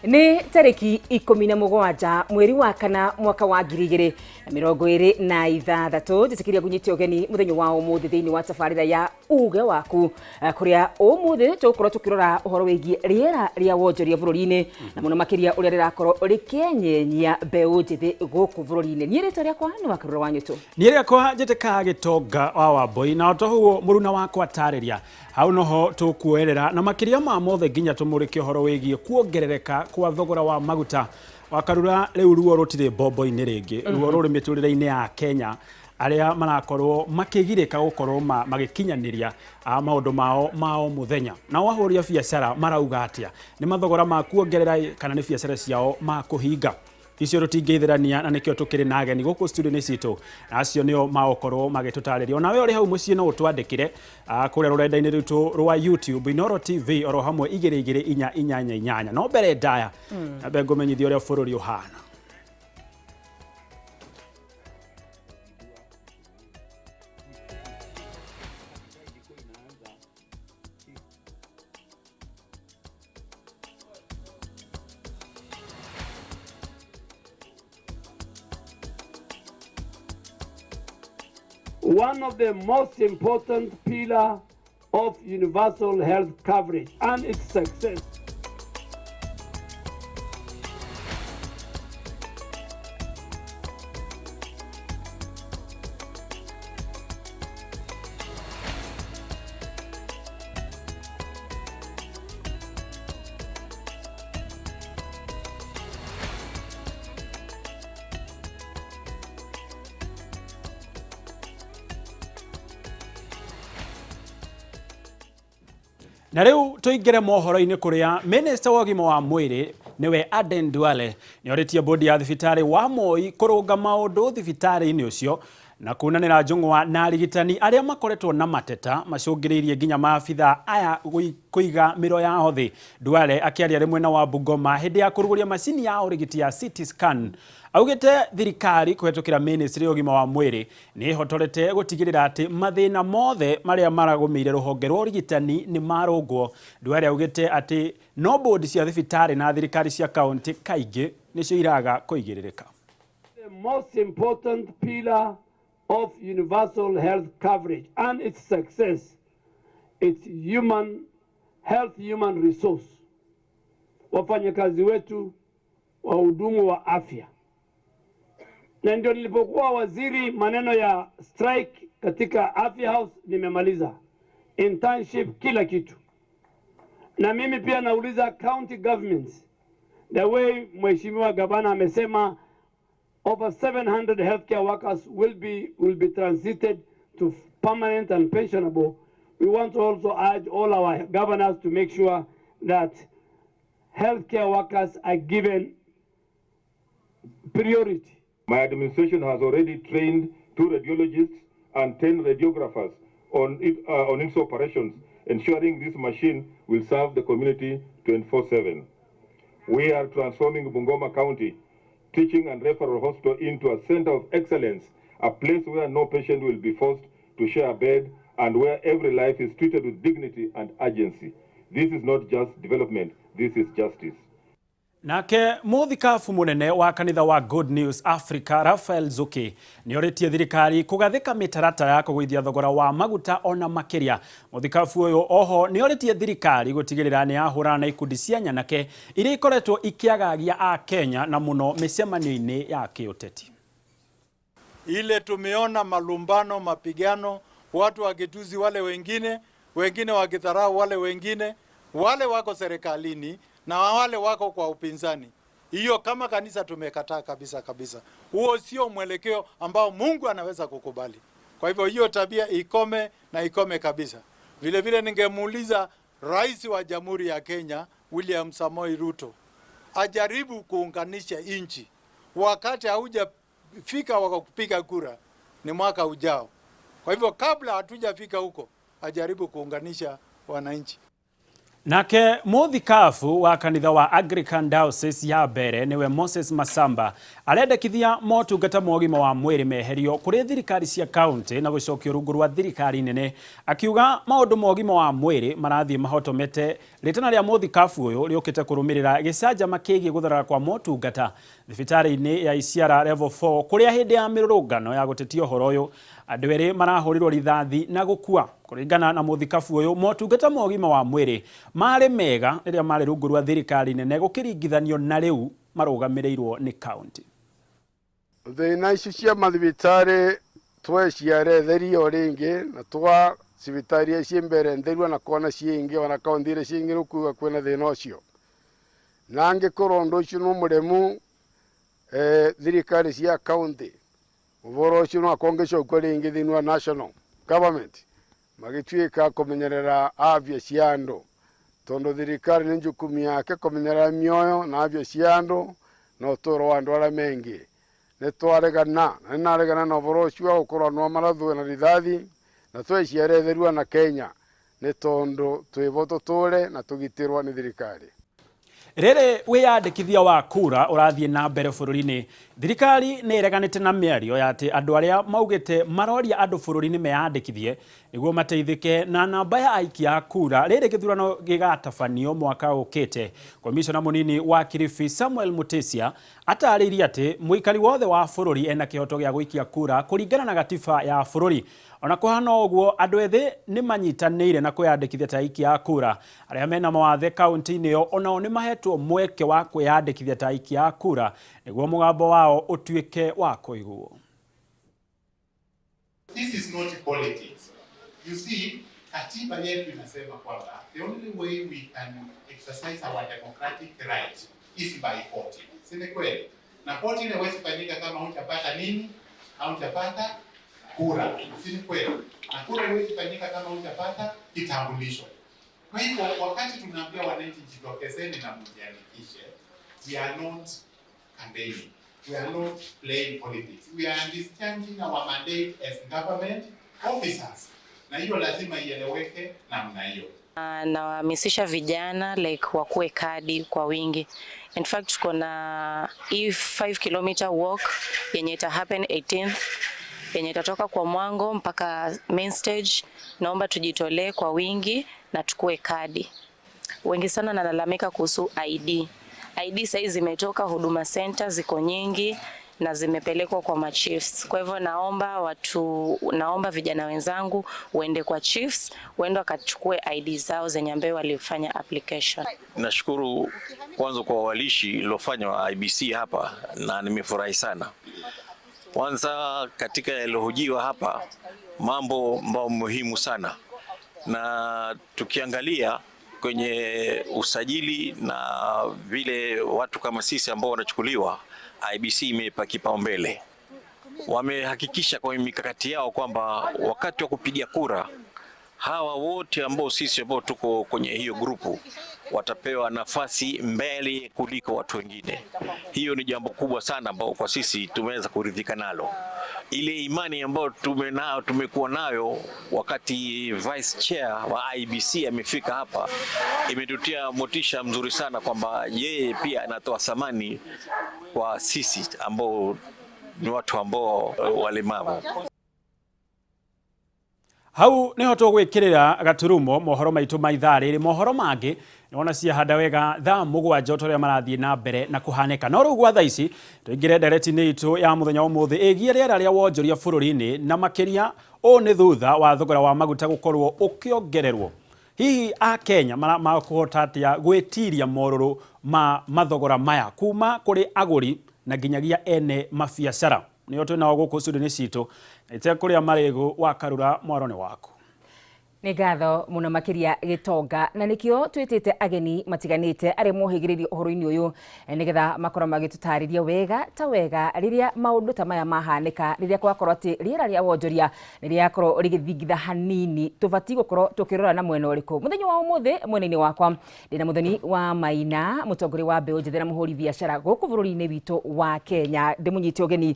Nĩ tarĩki 17 mweri wa kana mwaka wa 2026. Njĩtĩkĩria ngũnyite ũgeni mũthenya wa ũmũthĩ thĩinĩ wa tabarĩra ya uge waku, kũrĩa ũmũthĩ tũgũkorwo tũkĩrora ũhoro wĩgiĩ rĩera rĩa wonjoria bũrũri-inĩ na mũno makĩria ũrĩa rĩrakorwo rĩkĩenyenyia mbeũ njĩthĩ gũkũ bũrũri-inĩ. Niĩ rĩtwa rĩakwa nĩ Wakarura wa Nyũtũ. Niĩ rĩakwa njĩtĩkaga Gĩtonga wa Wambũi, na otoguo mũruna wakwa tarĩria hau noho tũkuoerera na makĩria ma mothe nginya tũmũrĩke ũhoro wĩgiĩ kuongerereka kwa thogora wa maguta. Wakarura, rĩu ruo rũtirĩ mbombo-inĩ rĩngĩ, ruo rũrĩ mĩtũrĩre-inĩ ya Kenya arĩa marakorwo makĩgirĩka gũkorwo magĩkinyanĩria maũndũ mao ma o mũthenya. Nao ahũri a biacara marauga atĩa? Nĩ mathogora ma kuongerera kana nĩ biacara ciao ma kũhinga? Icio tũtingĩithĩrania na nĩkĩo tũkĩrĩ na ageni gũkũ studio-inĩ citũ, na acio nĩo magũkorwo magĩtũtarĩria. Onawe ũrĩ hau mũciĩ no ũtwandĩkĩre kũrĩa rũrenda-inĩ rwitũ rwa YouTube Inooro TV oro hamwe 22488. No mbere ndaya nambe ngũmenyithia ũrĩa bũrũri ũhana. One of the most important pillar of universal health coverage and its success. Na rĩu tũingĩre mohoro-inĩ kũrĩa minista wa ũgima wa mwĩrĩ nĩwe Aden Duale nĩorĩtie bodi ya thibitarĩ wa Moi kũrũnga maũndũ thibitarĩ-inĩ ũcio na kunanĩra njũng'wa na arigitani arĩa makoretwo na mateta macũngĩrĩirie nginya maabitha aya kũiga mĩro yao thĩ. Duale akĩaria arĩ mwena wa Bungoma hĩndĩ ya kũrugũria macini ya ũrigiti ya CT scan augĩte thirikari kũhetũkĩra ministry ya ũgima wa mwĩrĩ nĩ ĩhotorete gũtigĩrĩra atĩ mathĩna mothe marĩa maragũmĩire rũhonge rwa ũrigitani nĩ marũngwo. Duale augĩte atĩ no bodi cia thibitarĩ na thirikari cia kaunti kaingĩ nĩcio iraga kũigĩrĩrĩka. The most important pillar of universal health coverage and its success, it's human health, human resource. Wafanyakazi wetu, wahudumu wa afya. Na ndio nilipokuwa waziri, maneno ya strike katika Afya House nimemaliza, internship, kila kitu. Na mimi pia nauliza county governments, the way Mheshimiwa Gavana amesema over 700 healthcare workers will be transited to permanent and pensionable. We want to also urge all our governors to make sure that healthcare workers are given priority. My administration has already trained 2 radiologists and 10 radiographers on its operations, ensuring this machine will serve the community 24/7. We are transforming Bungoma County Teaching and Referral Hospital into a center of excellence, a place where no patient will be forced to share a bed and where every life is treated with dignity and urgency. This is not just development, this is justice. Nake mũthikabu mũnene wa kanitha wa Good News Africa Raphael Zuki nĩorĩtie thirikari kũgathĩka mĩtaratara ya kũgũithia thogora wa maguta ona makĩria. Mũthikabu ũyũ oho nĩorĩtie thirikari gũtigĩrĩra nĩ yahũrana na ikundi cia nyanake iria ikoretwo ikĩagagia a Kenya na mũno mĩcemanio-inĩ ya kĩũteti. Ile tumeona malumbano, mapigano, watu wakituzi wale wengine, wengine wakidharau wale wengine, wale wako serikalini na wale wako kwa upinzani. Hiyo kama kanisa tumekataa kabisa kabisa. Huo sio mwelekeo ambao Mungu anaweza kukubali. Kwa hivyo hiyo tabia ikome na ikome kabisa. Vile vile ningemuuliza Rais wa Jamhuri ya Kenya William Samoei Ruto ajaribu kuunganisha nchi. Wakati haujafika wa kupiga kura ni mwaka ujao. Kwa hivyo kabla hatujafika huko ajaribu kuunganisha wananchi. Nake mũthikabu wa kanitha wa Anglican Diocese ya mbere nĩwe Moses Masamba arendekithia motungata ma ũgima wa mwĩrĩ meherio kũrĩ thirikari cia kaunti na gũcokio rungu rwa thirikari nene, akiuga maũndũ ma ũgima wa mwĩrĩ marathiĩ mahotomete. Rĩtana rĩa mũthikabu ũyũ rĩũkĩte kũrũmĩrĩra gĩcanjama kĩgiĩ gũtharara kwa motungata thibitarĩ-inĩ ya Isiala Level 4, kũrĩa hĩndĩ ya mĩrũrũngano ya gũtetia ũhoro ũyũ andũ erĩ marahũrirwo rithathi na gũkua. Kũringana na mũthikabu ũyũ, motungata ma ũgima wa mwĩrĩ marĩ mega rĩrĩa marĩ rungu rwa thirikari nene gũkĩringithanio na rĩu marũgamĩrĩirwo nĩ kaunti. Thĩna ici cia mathibitarĩ tweciaretheria o rĩngĩ na twa cibitarĩ ici mbere ntheru ona kona ciingĩ ona kaunti iria ciingĩ nĩ kuga kwĩna thĩna ũcio, na angĩkorwo ũndũ ũcio nĩ mũremu thirikari cia kaunti, ũhoro ũcio no akongecokio rĩngĩ thĩinĩ wa national government, magĩtuĩka kũmenyerera afya cia andũ, tondũ thirikari nĩ jukumu yake kũmenyerera mĩoyo na afya cia andũ na ũtũũro wa andũ arĩa mengĩ. Nĩ twaregana na nĩ naregana na ũhoro ũcio wa gũkorwo andũ marathwo na rithathi na tweciaretherua na Kenya, nĩ tondũ twĩvo tũtũre na tũgitĩrwo nĩ thirikari. Rĩrĩ wĩyandĩkithia wa kura ũrathiĩ na mbere bũrũri-inĩ, thirikari nĩ ĩreganĩte na mĩario ya atĩ andũ arĩa maugĩte maroria andũ bũrũri-inĩ meyandĩkithie nĩguo mateithĩke na namba ya aikia a kura rĩrĩ gĩthurano gĩgatabanio mwaka ũkĩte. Komishona mũnini wa Kilifi Samuel Mutesia atarĩirie atĩ mũikari wothe wa bũrũri ena kĩhoto gĩa gũikia kura kũringana na gatiba ya bũrũri. Ona kũhana ũguo, andũ ethĩ nĩ manyitanĩire na kwĩyandĩkithia ta aikia a kura. Arĩa mena mawathe kaunti-inĩ ĩyo onao nĩ mahetwo mweke wa kwĩyandĩkithia ta aikia a kura nĩguo mũgambo wao ũtuĩke wa kũiguo. This is not politics. You see, katiba yetu inasema kwamba the only way we can exercise our democratic right is by voting. Si ni kweli? Na voting haiwezi fanyika kama hujapata nini? Haujapata kura. Si ni kweli? Na kura haiwezi fanyika kama hujapata kitambulisho. Kwa hivyo wakati tunaambia wananchi jitokezeni na mjiandikishe, we are not campaigning. We are not playing politics. We are discharging our mandate as government officers. Na hiyo lazima ieleweke namna hiyo. Nawahamasisha vijana like wakuwe kadi kwa wingi. In fact, tuko na hii 5 km walk yenye ita happen 18th, yenye itatoka kwa Mwango mpaka main stage. Naomba tujitolee kwa wingi na tukue kadi. Wengi sana nalalamika kuhusu ID. ID saizi zimetoka Huduma Center, ziko nyingi na zimepelekwa kwa machiefs. Kwa hivyo naomba watu, naomba vijana wenzangu waende kwa chiefs, waende wakachukue ID zao zenye ambayo walifanya application. Nashukuru kwanza kwa walishi iliyofanywa IEBC hapa na nimefurahi sana. Kwanza katika yaliyohojiwa hapa, mambo ambayo muhimu sana, na tukiangalia kwenye usajili na vile watu kama sisi ambao wanachukuliwa, IEBC imeipa kipaumbele. Wamehakikisha kwa mikakati yao kwamba wakati wa kupiga kura hawa wote ambao sisi ambao tuko kwenye hiyo grupu watapewa nafasi mbele kuliko watu wengine. Hiyo ni jambo kubwa sana ambao kwa sisi tumeweza kuridhika nalo. Ile imani ambayo tumenao tumekuwa nayo wakati vice chair wa IEBC amefika hapa imetutia motisha mzuri sana kwamba yeye pia anatoa thamani kwa sisi ambao ni watu ambao walemavu. Hau niho tũgwĩkĩrĩra gaturumo mohoro maitũ ma ithaa rĩrĩ. Mohoro mangĩ nĩwona ciahanda wega thaa 7 ũrĩa marathiĩ na mbere na kũhanĩka. No rĩu gwa thaa ici tũingĩre ndereti-inĩ itũ ya mũthenya wa ũmũthĩ ĩgiĩ rĩera rĩa wonjoria bũrũri-inĩ, na makĩria ũũ nĩ thutha wa thogora wa maguta gũkorwo ũkĩongererwo. Hihi Akenya makũhota atĩa gwĩtiria morũrũ ma mathogora maya kuma kũrĩ agũri na nginyagia ene mabiacara? Nĩo twĩnao gũkũ studio-inĩ citũ itekũrĩa marĩgũ wa Karura, mwaro nĩ waku. Nĩ ngatho mũno makĩria, Gĩtonga, na nĩkĩo twĩtĩte ageni matiganĩte arĩa mohĩgĩrĩirie ũhoro-inĩ ũyũ nĩgetha makorwo magĩtũtarĩria wega ta wega rĩrĩa maũndũ ta maya mahanĩka, rĩrĩa kwakorwo atĩ rĩera rĩa wonjoria nĩ rĩakorwo rĩgĩthingitha hanini, tũbatiĩ gũkorwo tũkĩrora na mwena ũrĩkũ. Mũthenya wa ũmũthĩ mwena-inĩ wakwa ndĩna Mũthoni wa Maina, mũtongoria wa mbeũ njĩthĩ na mũhũri biacara gũkũ bũrũri-inĩ witũ wa Kenya. Ndĩmũnyite ũgeni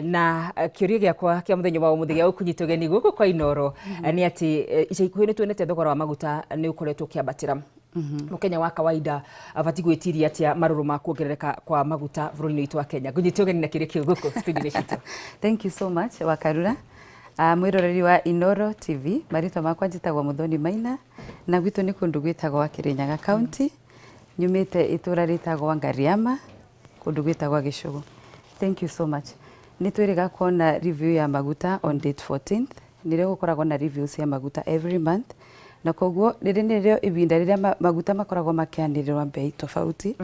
na kĩũria gĩakwa kĩa mũthenya wa ũmũthĩ gĩa gũkũnyita ũgeni gũkũ kwa Inoro nĩ atĩ ica ikuhĩ nĩ tuonete thogora wa maguta nĩ ũkoretwo ũkĩambatĩra. Mũkenya wa kawaida abatiĩ gwĩtiria atĩa marũrũ ma kuongerereka kwa maguta bũrũri-inĩ witũ wa Kenya? Ngũnyite ũgeni na kĩrĩ kĩu gũkũ studio-inĩ citũ. Thank you so much, Wakarura. Mwiroreri wa Inoro TV, marĩtwa makwa njĩtagwo Muthoni Maina, na gwitũ nĩ kũndũ gwĩtagwo Kirinyaga County, nyumĩte itũra rĩtagwo Ngariama, kũndũ gwĩtagwo Gĩcũgũ. Thank you so much. Nĩ twĩrĩga kuona review ya maguta on date 14th, nĩrĩo gũkoragwo na review cia maguta every month, na koguo rĩrĩ nĩrĩo ibinda rĩrĩa maguta makoragwo makĩanĩrĩrwo mbei tofauti.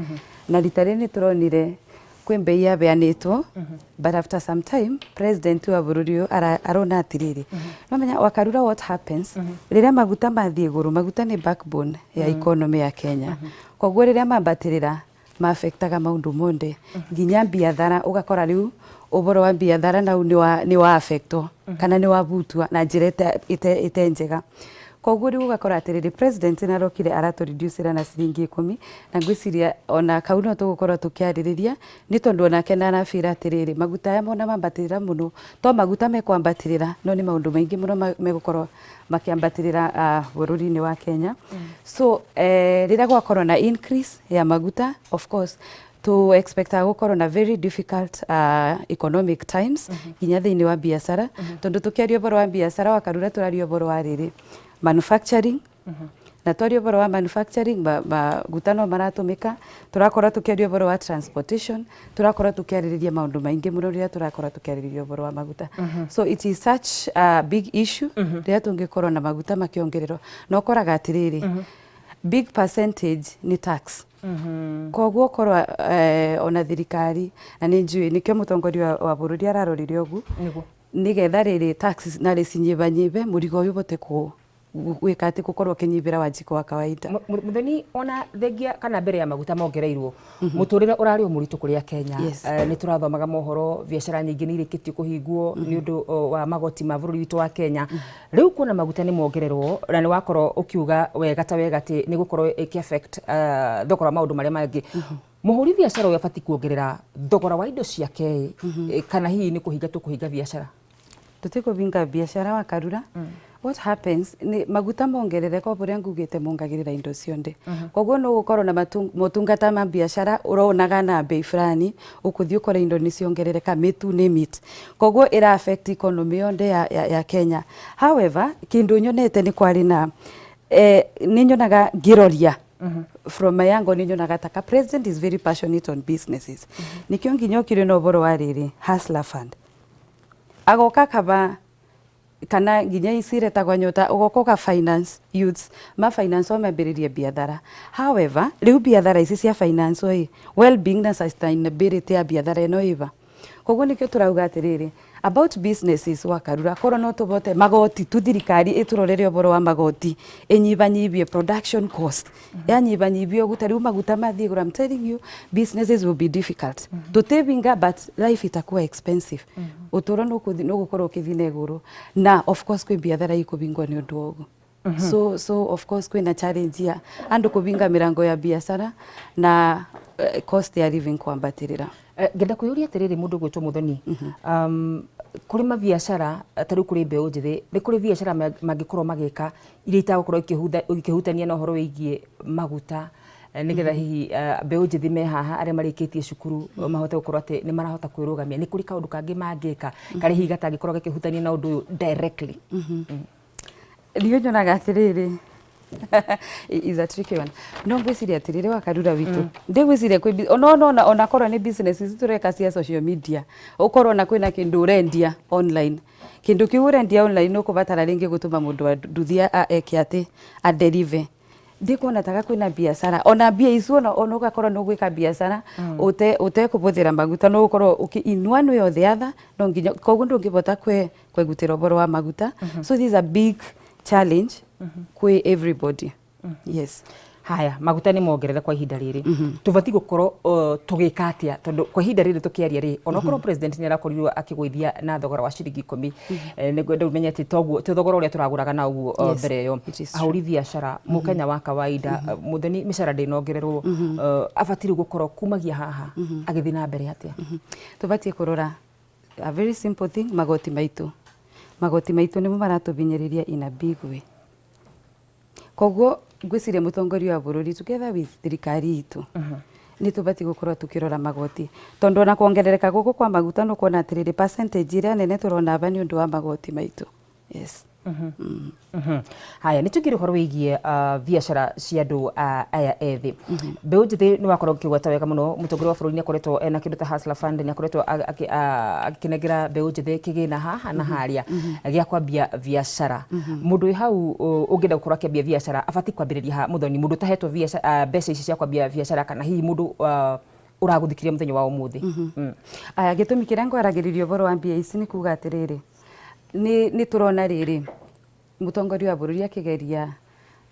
Na rita rĩrĩ nĩ tũronire kwĩ mbei yabeanĩtwo, but after some time president wa bũrũri ũyũ arona atĩrĩrĩ, no menya Wakarura, what happens rĩrĩa maguta mathiĩ igũrũ, maguta nĩ backbone ya economy ya Kenya, koguo rĩrĩa mambatĩrĩra maafektaga maũndũ monde nginya biathara, ũgakora rĩu ũboro wa biathara nau nĩ wa affectwo kana nĩ wabutua na njĩra ĩte njega. Koguo rĩu ũgakora atĩrĩrĩ, president nĩarokire aratũreducĩra na ciringi 10, na ngwĩciria ona kau no tũgũkorwo tũkĩarĩrĩria, nĩ tondũ onake nĩarabĩra atĩrĩrĩ, maguta aya mona mambatĩrĩra mũno, to maguta mekwambatĩrĩra, no nĩ maũndũ maingĩ mũno megũkorwo makĩambatĩrĩra bũrũri-inĩ wa Kenya. So rĩrĩa gwakorwo na increase ya maguta, of course to expectaga gũkorwo na very difficult economic times nginya thĩinĩ wa biacara, tondũ tũkĩaria ũhoro wa biacara, Wakarura, tũraria ũhoro wa rĩrĩ manufacturing, na twaria ũhoro wa manufacturing, maguta no maratũmĩka. Tũrakorwo tũkĩaria ũhoro wa transportation, tũrakorwo tũkĩarĩrĩria maũndũ maingĩ mũno rĩrĩa tũrakorwo tũkĩarĩrĩria ũhoro wa maguta. So it is such a big issue rĩrĩa tũngĩkorwo na maguta makĩongererwo, na ũkoraga atĩrĩrĩ, big percentage nĩ tax. Koguo korwo ona thirikari, na nĩ njũĩ nĩkĩo mũtongoria wa bũrũri ararorire ũguo, nĩgetha rĩrĩ tax narĩ cinyibanyibe, mũrigo ũyũ ũbote gwĩka atĩ gũkorwo ũkĩnyibĩra Wanjikũ wa kawaida. Muthoni, ona thengia kana mbere ya maguta mongereirwo, mũtũrĩre ũrarĩ o mũritũ kũrĩa Kenya. Nĩ tũrathomaga mohoro, biacara nyingĩ nĩ irĩkĩtie kũhingwo nĩ ũndũ wa magoti ma bũrũri witũ wa Kenya. Rĩu kuona maguta nĩ mongererwo, na nĩ wakorwo ũkiuga wega ta wega atĩ nĩ gũkorwo ĩkĩ affect thogora wa maũndũ marĩa mangĩ, mũhũri biacara ũyũ abatiĩ kuongerera thogora wa indo ciake, kana hihi nĩ kũhinga tũkũhinga biacara? Tũtikũvinga biacara, Wakarura. What happens nĩ maguta mongerereka, o ũrĩa ngugĩte, mongagĩrĩra indo cionde. Koguo no gũkorwo na motungata ma biacara ũronaga na bei fulani, ũkũthiĩ ũkore indo nĩ ciongerereka, mĩtu name it. Koguo ĩra affect economy yothe ya Kenya. However, kĩndũ nyonete nĩ kwarĩ na nĩ nyonaga ngĩroria from my angle, nĩ nyonaga taka president is very passionate on businesses. Nĩkĩo nginya okire na ũhoro wa rĩrĩ Hustler Fund, agoka kaba kana nginya ici iretagwo Nyota, ũgoka ũga finance youths, ma finance o mambĩrĩrie biathara. However, rĩu biathara ici cia finance ĩ well being na sustainability ya biathara ĩno ĩva. Koguo nĩkĩo tũrauga atĩrĩrĩ about businesses, Wakarura, korwo no tũbote magoti tu, thirikari ĩtũrorere ũhoro wa magoti, ĩnyibanyibie production cost, yanyibanyibia ũguo, ta rĩu maguta mathiĩ igũrũ, I'm telling you, businesses will be difficult. Tũtĩbinga, but life itakuwa expensive, ũtũro nũgũkorwo ũkĩthiĩ na igũrũ, na of course kwĩ biathara ikũbingwo nĩ ũndũ wa ũguo. So of course kwĩna challenge ya andũ kũbinga mĩrango ya biacara na cost ya living kwambatĩrĩra. Ngenda kwĩyũria atĩrĩrĩ, mũndũ gwĩtwo Muthoni, kũrĩ mabiacara, ta rĩu kũrĩ mbeũ njĩthĩ, nĩ kũrĩ biacara mangĩkorwo magĩka iria itagũkorwo ikĩhutania na ũhoro wĩgiĩ maguta, nĩgetha hihi mbeũ njĩthĩ me haha arĩa marĩkĩtie cukuru mahote gũkorwo atĩ nĩ marahota kwĩrũgamia? Nĩ kũrĩ kaũndũ kangĩ mangĩka karĩ hihi gatangĩkorwo gakĩhutania na ũndũ ũyũ directly? Niĩ nyonaga atĩrĩrĩ, is a tricky one, no ngwĩciria atĩrĩrĩ, Wakarura witũ, ndĩgwĩciria kwĩ ona korwo nĩ business ici tũreka cia social media, ũkorwo na kwĩna kĩndũ ũrendia online, kĩndũ kĩu ũrendia online ũkũbatara rĩngĩ gũtũma mũndũ wa nduthi eke atĩ adeliver. Ndikuona taga kwĩna biacara ona mbia icu, ona ũgakorwo nĩ ũgwĩka biacara ũte ũtekũbũthĩra maguta, no ũkorwo in one way or the other no nginya. Koguo ndũngĩbota kwegutĩra ũboro wa maguta. So this is a big challenge kwĩ everybody, yes. Haya, maguta nĩ mongerere kwa ihinda rĩrĩ, tũbatiĩ gũkorwo tũgĩka atĩa? Tondũ kwa ihinda rĩrĩ tũkĩaria rĩ, onokorwo president nĩ arakorirwo akĩgũithia na thogora wa ciringi 10, nĩngwenda ũmenye atĩ toguo ti thogora ũrĩa tũragũraga na ũguo mbere ĩyo. It is true. Ahũri biacara, mũkenya wa kawaida, Mũthoni, mĩcara ndĩnongererwo, abatiĩ gũkorwo kumagia haha agĩthiĩ na mbere atĩa? Tũbatiĩ kũrora a very simple thing, magoti maitũ. Magoti maitũ nĩmo maratũbinyĩrĩria in a big way. Koguo Ngwĩciria mũtongoria wa bũrũri together with thirikari itũ nĩ tũbatiĩ gũkorwo tũkĩrora magoti, tondũ ona kuongerereka gũkũ kwa maguta nĩ ũkuona atĩrĩrĩ, percentage ĩrĩa nene tũrona aba nĩ ũndũ wa magoti maitũ, yes. Haya, nĩ tũingĩre ũhoro wĩgiĩ biacara cia andũ aya ethĩ, mbeũ njĩthĩ. Nĩ wakorwo ũkĩgweta wega mũno, mũtongoria wa bũrũri nĩ akoretwo ena kĩndũ ta Hustler Fund, nĩ akoretwo akĩnengera mbeũ njĩthĩ kĩgĩna haha na harĩa gĩa kwambia biacara. Mũndũ wĩ hau ũngĩenda gũkorwo akĩambia biacara abatiĩ kwambĩrĩria ha, Mũthoni? Mũndũ ũtahetwo mbeca ici cia kwambia biacara, kana hihi mũndũ ũragũthikĩria mũthenya wa ũmũthĩ? Aya, gĩtũmi kĩrĩa ngwaragĩrĩria ũhoro wa mbia ici nĩ kuga atĩrĩrĩ, nĩ tũrona rĩrĩ mũtongoria wa bũrũri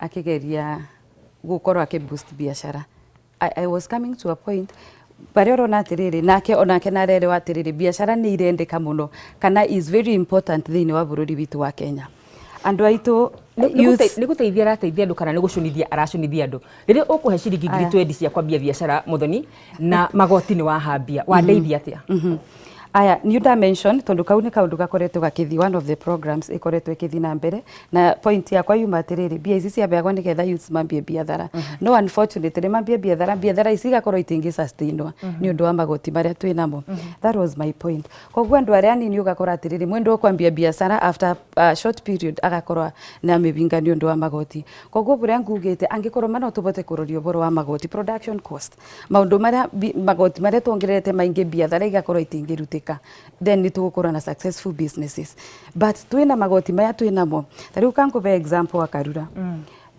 akĩgeria gũkorwo akĩ boost biacara. I was coming to a point barĩa ũrona atĩrĩrĩ, nake onake narerewa atĩrĩrĩ, biacara nĩ irendeka mũno kana is very important thĩinĩ wa bũrũri witũ wa Kenya. Andũ aitũ youths. Nĩ gũteithia arateithia andũ kana nĩ gũcunithia aracunithia andũ? Rĩrĩa ũkũhe ciringi ngiri Aya. 20 cia kwambia biacara, Mũthoni, na magoti nĩ wahambia, wandeithia atĩa? Aya, new dimension, tondu kau nĩ kaũndũ gakoretwo gakĩthiĩ, one of the programs ĩkoretwo ĩkĩthiĩ na mbere. Na point yakwa yuma atĩrĩrĩ, mbia ici ciabeagwo nĩgetha youths mambie biathara, no unfortunately mambie biathara, biathara ici igakorwo itingĩ sustainwa nĩ ũndũ wa magoti marĩa twĩ namo. That was my point. Koguo andũ arĩa anini, ũgakora atĩrĩrĩ, mwendwo kwambia biacara, after a short period agakorwo nĩ amĩbinga nĩ ũndũ wa magoti. Koguo bũrĩa ngugĩte, angĩkorwo ma no tũbote kũroria ũhoro wa magoti, production cost, maũndũ marĩa magoti marĩa tuongererete maingĩ, biathara igakorwo itingĩrutĩka, then nĩ tũgũkorwo na successful businesses. But twĩna magoti maya twĩ namo, ta rĩu kankũbe example wa Karura,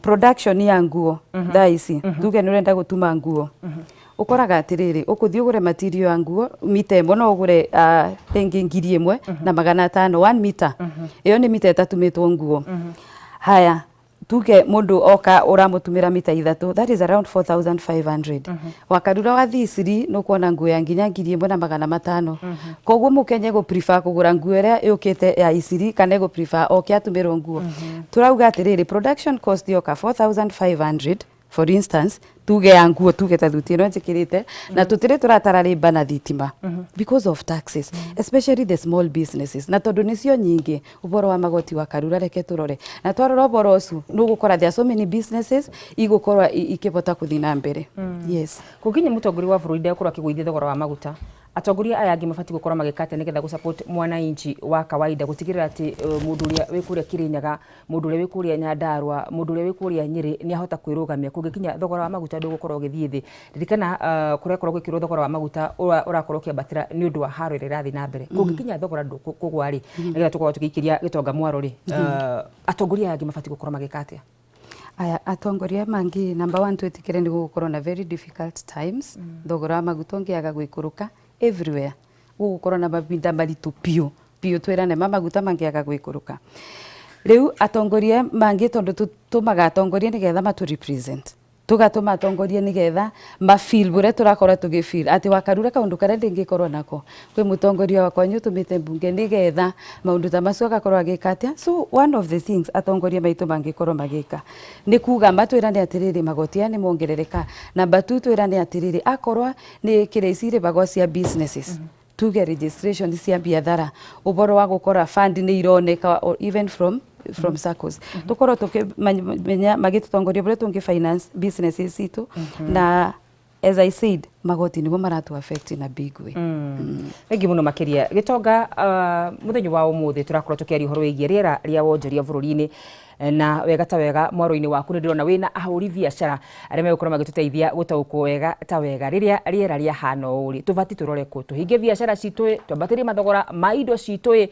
production ya nguo thaa ici, tuge nĩ ũrenda gũtuma nguo, ũkoraga atĩrĩrĩ, ũkũthiĩ ũgũre material ya nguo mita ĩmwe, no ũgũre rĩngĩ 1500, 1 meter. Ĩyo nĩ mita ĩtatumĩtwo nguo. Haya, tuge mũndũ oka ũramũtumĩra mita 3, that is around 4500. Wakarura wathiĩ Isiri nĩ ũkuona nguo ya nginya 1500. Koguo mũkenya ĩgũ prefer kũgũra nguo ĩrĩa yũkĩte ya Isiri kana ĩgũ prefer oke atumĩrwo nguo? Tũrauga atĩrĩrĩ, production cost yoka 4500, for instance, tuge ya nguo, tuge ta thuti ĩno njĩkĩrĩte, na tũtirĩ tũratara rĩmba na thitima because of taxes, especially the small businesses, na tondũ nĩcio nyingĩ, ũhoro wa magoti wa Karura, reke tũrore. Na twarora ũhoro ũcio, nĩ ũgũkora there are so many businesses igũkorwo ikĩhota kũthiĩ na mbere, yes. Kũnginya mũtongoria wa bũrũri ndegũkorwo akĩgũithia thogora wa maguta, atongoria aya angĩ mabatiĩ gũkorwo magĩka atĩa nĩgetha gũsupport mwananchi wa kawaida, gũtigĩrĩra atĩ mũndũ ũrĩa wĩ kũrĩa Kirinyaga, mũndũ ũrĩa wĩ kũrĩa Nyandarua, mũndũ ũrĩa wĩ kũrĩa Nyĩrĩ nĩ ahota kwĩrũgamia kũngĩkinya thogora wa maguta ndũgũkorwo ũgĩthiĩ thĩ? Ririkana kũrekorwo gwĩkĩrwo thogora wa maguta ũrakorwo ũkĩambatĩra nĩ ũndũ wa haro ĩrĩa ĩrathiĩ na mbere. Kũngĩkinya thogora ndũkũgwa rĩ, nĩgetha tũkorwo tũgĩikĩria gĩtonga mwaro rĩ, atongoria aya angĩ mabatiĩ gũkorwo magĩka atĩa? Aya, atongoria mangĩ, number one, twĩtĩkĩre nĩ gũgũkorwo na very difficult times. Thogora wa maguta ũngĩaga gwĩkũrũka, everywhere gũgũkorwo na mahinda maritũ biũ biũ. Twĩrane ma maguta mangĩaga gwĩkũrũka rĩu, atongoria mangĩ, tondũ tũtũmaga atongoria nĩgetha matũ represent, tũgatũma atongoria nĩgetha ma feel ũrĩa tũrakorwo tũgĩ feel atĩ Wakarura kaũndũ karĩa ndĩngĩkorwo nako kwĩ mũtongoria wakwa nĩ ũtũmĩte mbunge nĩgetha maũndũ ta macio agakorwo agĩka atĩa. So one of the things atongoria maitũ mangĩkorwo magĩka nĩ kuga matwĩrane atĩrĩrĩ, magoti aya nĩ mongerereka. Number two, twĩrane atĩrĩrĩ, akorwo nĩ kĩrĩa ici irĩbagwo cia businesses, tuge registration cia biathara, ũhoro wa gũkora fund nĩ ironeka or even from SACCOs, tukorwo tukimenya magĩtũtongoria ũrĩa tũngĩ finance businesses citũ. Na as I said, magoti nĩguo maratu affect in a big way. Thengi mũno makĩria, Gĩtonga. Mũthenya wa ũmũthĩ tũrakorwo tũkĩaria ũhoro wĩgiĩ rĩera rĩa wonjoria bũrũri-inĩ, na wega ta wega mwaro-inĩ waku nĩ ndĩrona wĩna ahũri biacara arĩa megũkorwo magĩtũteithia gũtaũkwo wega ta wega. Rĩrĩa rĩera rĩahana ũũ rĩ, tũbatiĩ tũrore kũ? Tũhinge biacara citũ ĩ, twambatĩrie mathogora ma indo citũ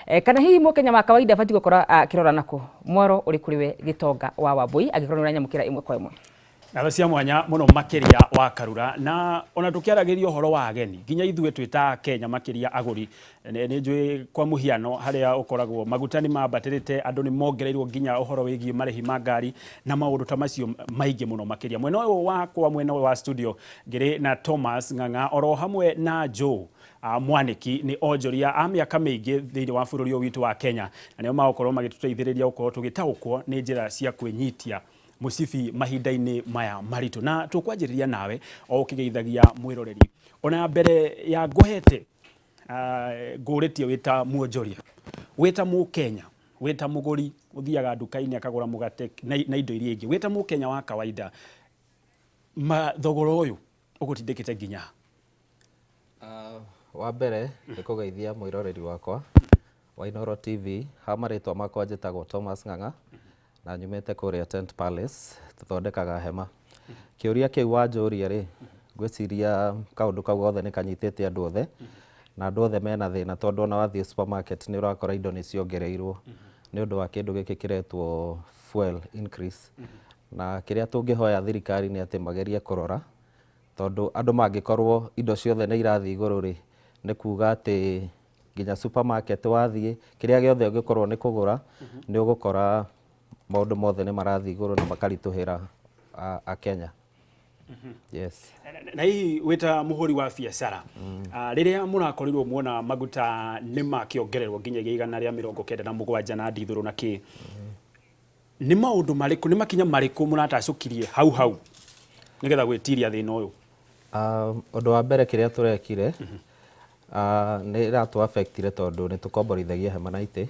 ĩ, kana hihi mũkenya wa kawaida abatiĩ gũkorwo akĩrora nakũ? Mwaro ũrĩ kũrĩ we, Gĩtonga wa Wambũi, angĩkorwo nĩ ũranyamũkĩra ĩmwe kwa ĩmwe. Ngatho cia mwanya mũno makĩria wa Karura. Na ona tũkĩaragĩria ũhoro wa ageni, nginya ithuĩ twĩ ta Kenya, makĩria agũri, nĩ njũĩ kwa mũhiano harĩa ũkoragwo maguta nĩ mambatĩrĩte, andũ nĩ mongereirwo nginya ũhoro wĩgiĩ marĩhi ma ngari na maũndũ ta macio maingĩ mũno makĩria. Mwena ũyũ wakwa, mwena ũyũ wa studio, ngĩrĩ na Thomas Ng'ang'a oro hamwe na Joe Mwaniki, nĩ onjoria a mĩaka mĩingĩ thĩinĩ wa bũrũri ũyũ witũ wa Kenya, na nĩo magũkorwo magĩtũteithĩrĩria gũkorwo tũgĩtaũkwo nĩ njĩra cia kwĩnyitia mũcibi mahinda-inĩ maya maritũ. Na tũkwanjĩrĩria nawe o ũkĩgeithagia mwĩroreri. Ona mbere ya ngũhete ngũrĩtie, wĩta muonjoria, wĩta mũkenya, Wĩ ta mũgũri ũthiaga nduka-inĩ akagũra mũgate na indo iria ingĩ, wĩ ta Mũkenya wa kawaida, thogora ũyũ ũgũtindĩkĩte nginya ha? Wa mbere nĩ kũgeithia mwĩroreri wakwa wa Inooro TV. Ha marĩtwa makwa njĩtagwo Thomas Ng'ang'a na nyumĩte kũrĩa Tent Palace, tũthondekaga hema. Kĩũria kĩu wanjũria rĩ, ngwĩciria kaũndũ kau gothe nĩ kanyitĩte andũ othe, na andũ othe mena thĩna tondũ ona wathiĩ supermarket nĩ ũrakora indo nĩ ciongereirwo nĩ ũndũ wa kĩndũ gĩkĩ kĩretwo fuel increase. Na kĩrĩa tũngĩhoya thirikari nĩ atĩ magerie kũrora, tondũ andũ mangĩkorwo indo ciothe nĩ irathiĩ igũrũ rĩ, nĩ kuga atĩ nginya supermarket wathiĩ, kĩrĩa gĩothe ũngĩkorwo nĩ kũgũra, nĩ ũgũkora maũndũ mothe nĩ marathiĩ igũrũ na makaritũhĩra Akenya. Yes. Na hihi wĩ ta mũhũri wa biacara, rĩrĩa mũrakorirwo muona maguta nĩ makĩongererwo nginyagia 197 na ndithũrũ na kĩ, nĩ maũndũ marĩkũ, nĩ makinya marĩkũ mũratacũkirie hau hau nĩgetha gwĩtiria thĩna ũyũ? Ũndũ wa mbere kĩrĩa tũrekire, nĩ ĩratũ affectire tondũ nĩ tũkomborithagia hema na itĩ,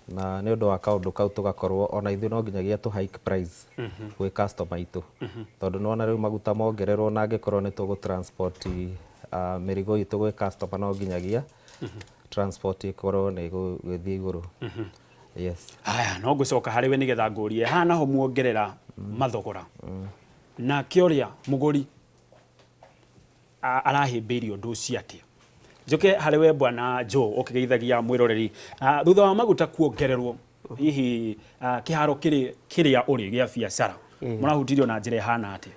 na nĩ ũndũ wa kaũndũ kau tũgakorwo ona ithuĩ no nginyagia tũ hike price gwĩ customer itũ, tondũ nĩwona rĩu maguta mongererwo na angĩkorwo nĩ tũgũ transport mĩrigo itũ gwĩ customer no nginyagia transport ĩkorwo nĩ ĩgũgĩthiĩ igũrũ. Yes. Haya, no ngũcoka harĩ we nĩgetha ngũrie haha naho muongerera mathogora, nake ũrĩa mũgũri arahĩmbĩirie ũndũ ũcio atĩa? Njoke harĩ we Bwana Joe ũkĩgeithagia mwĩroreri, thutha wa maguta kuongererwo, hihi kĩharo kĩrĩ kĩrĩa ũrĩ gĩa biacara mũrahutirio na njĩra ĩhana atĩa?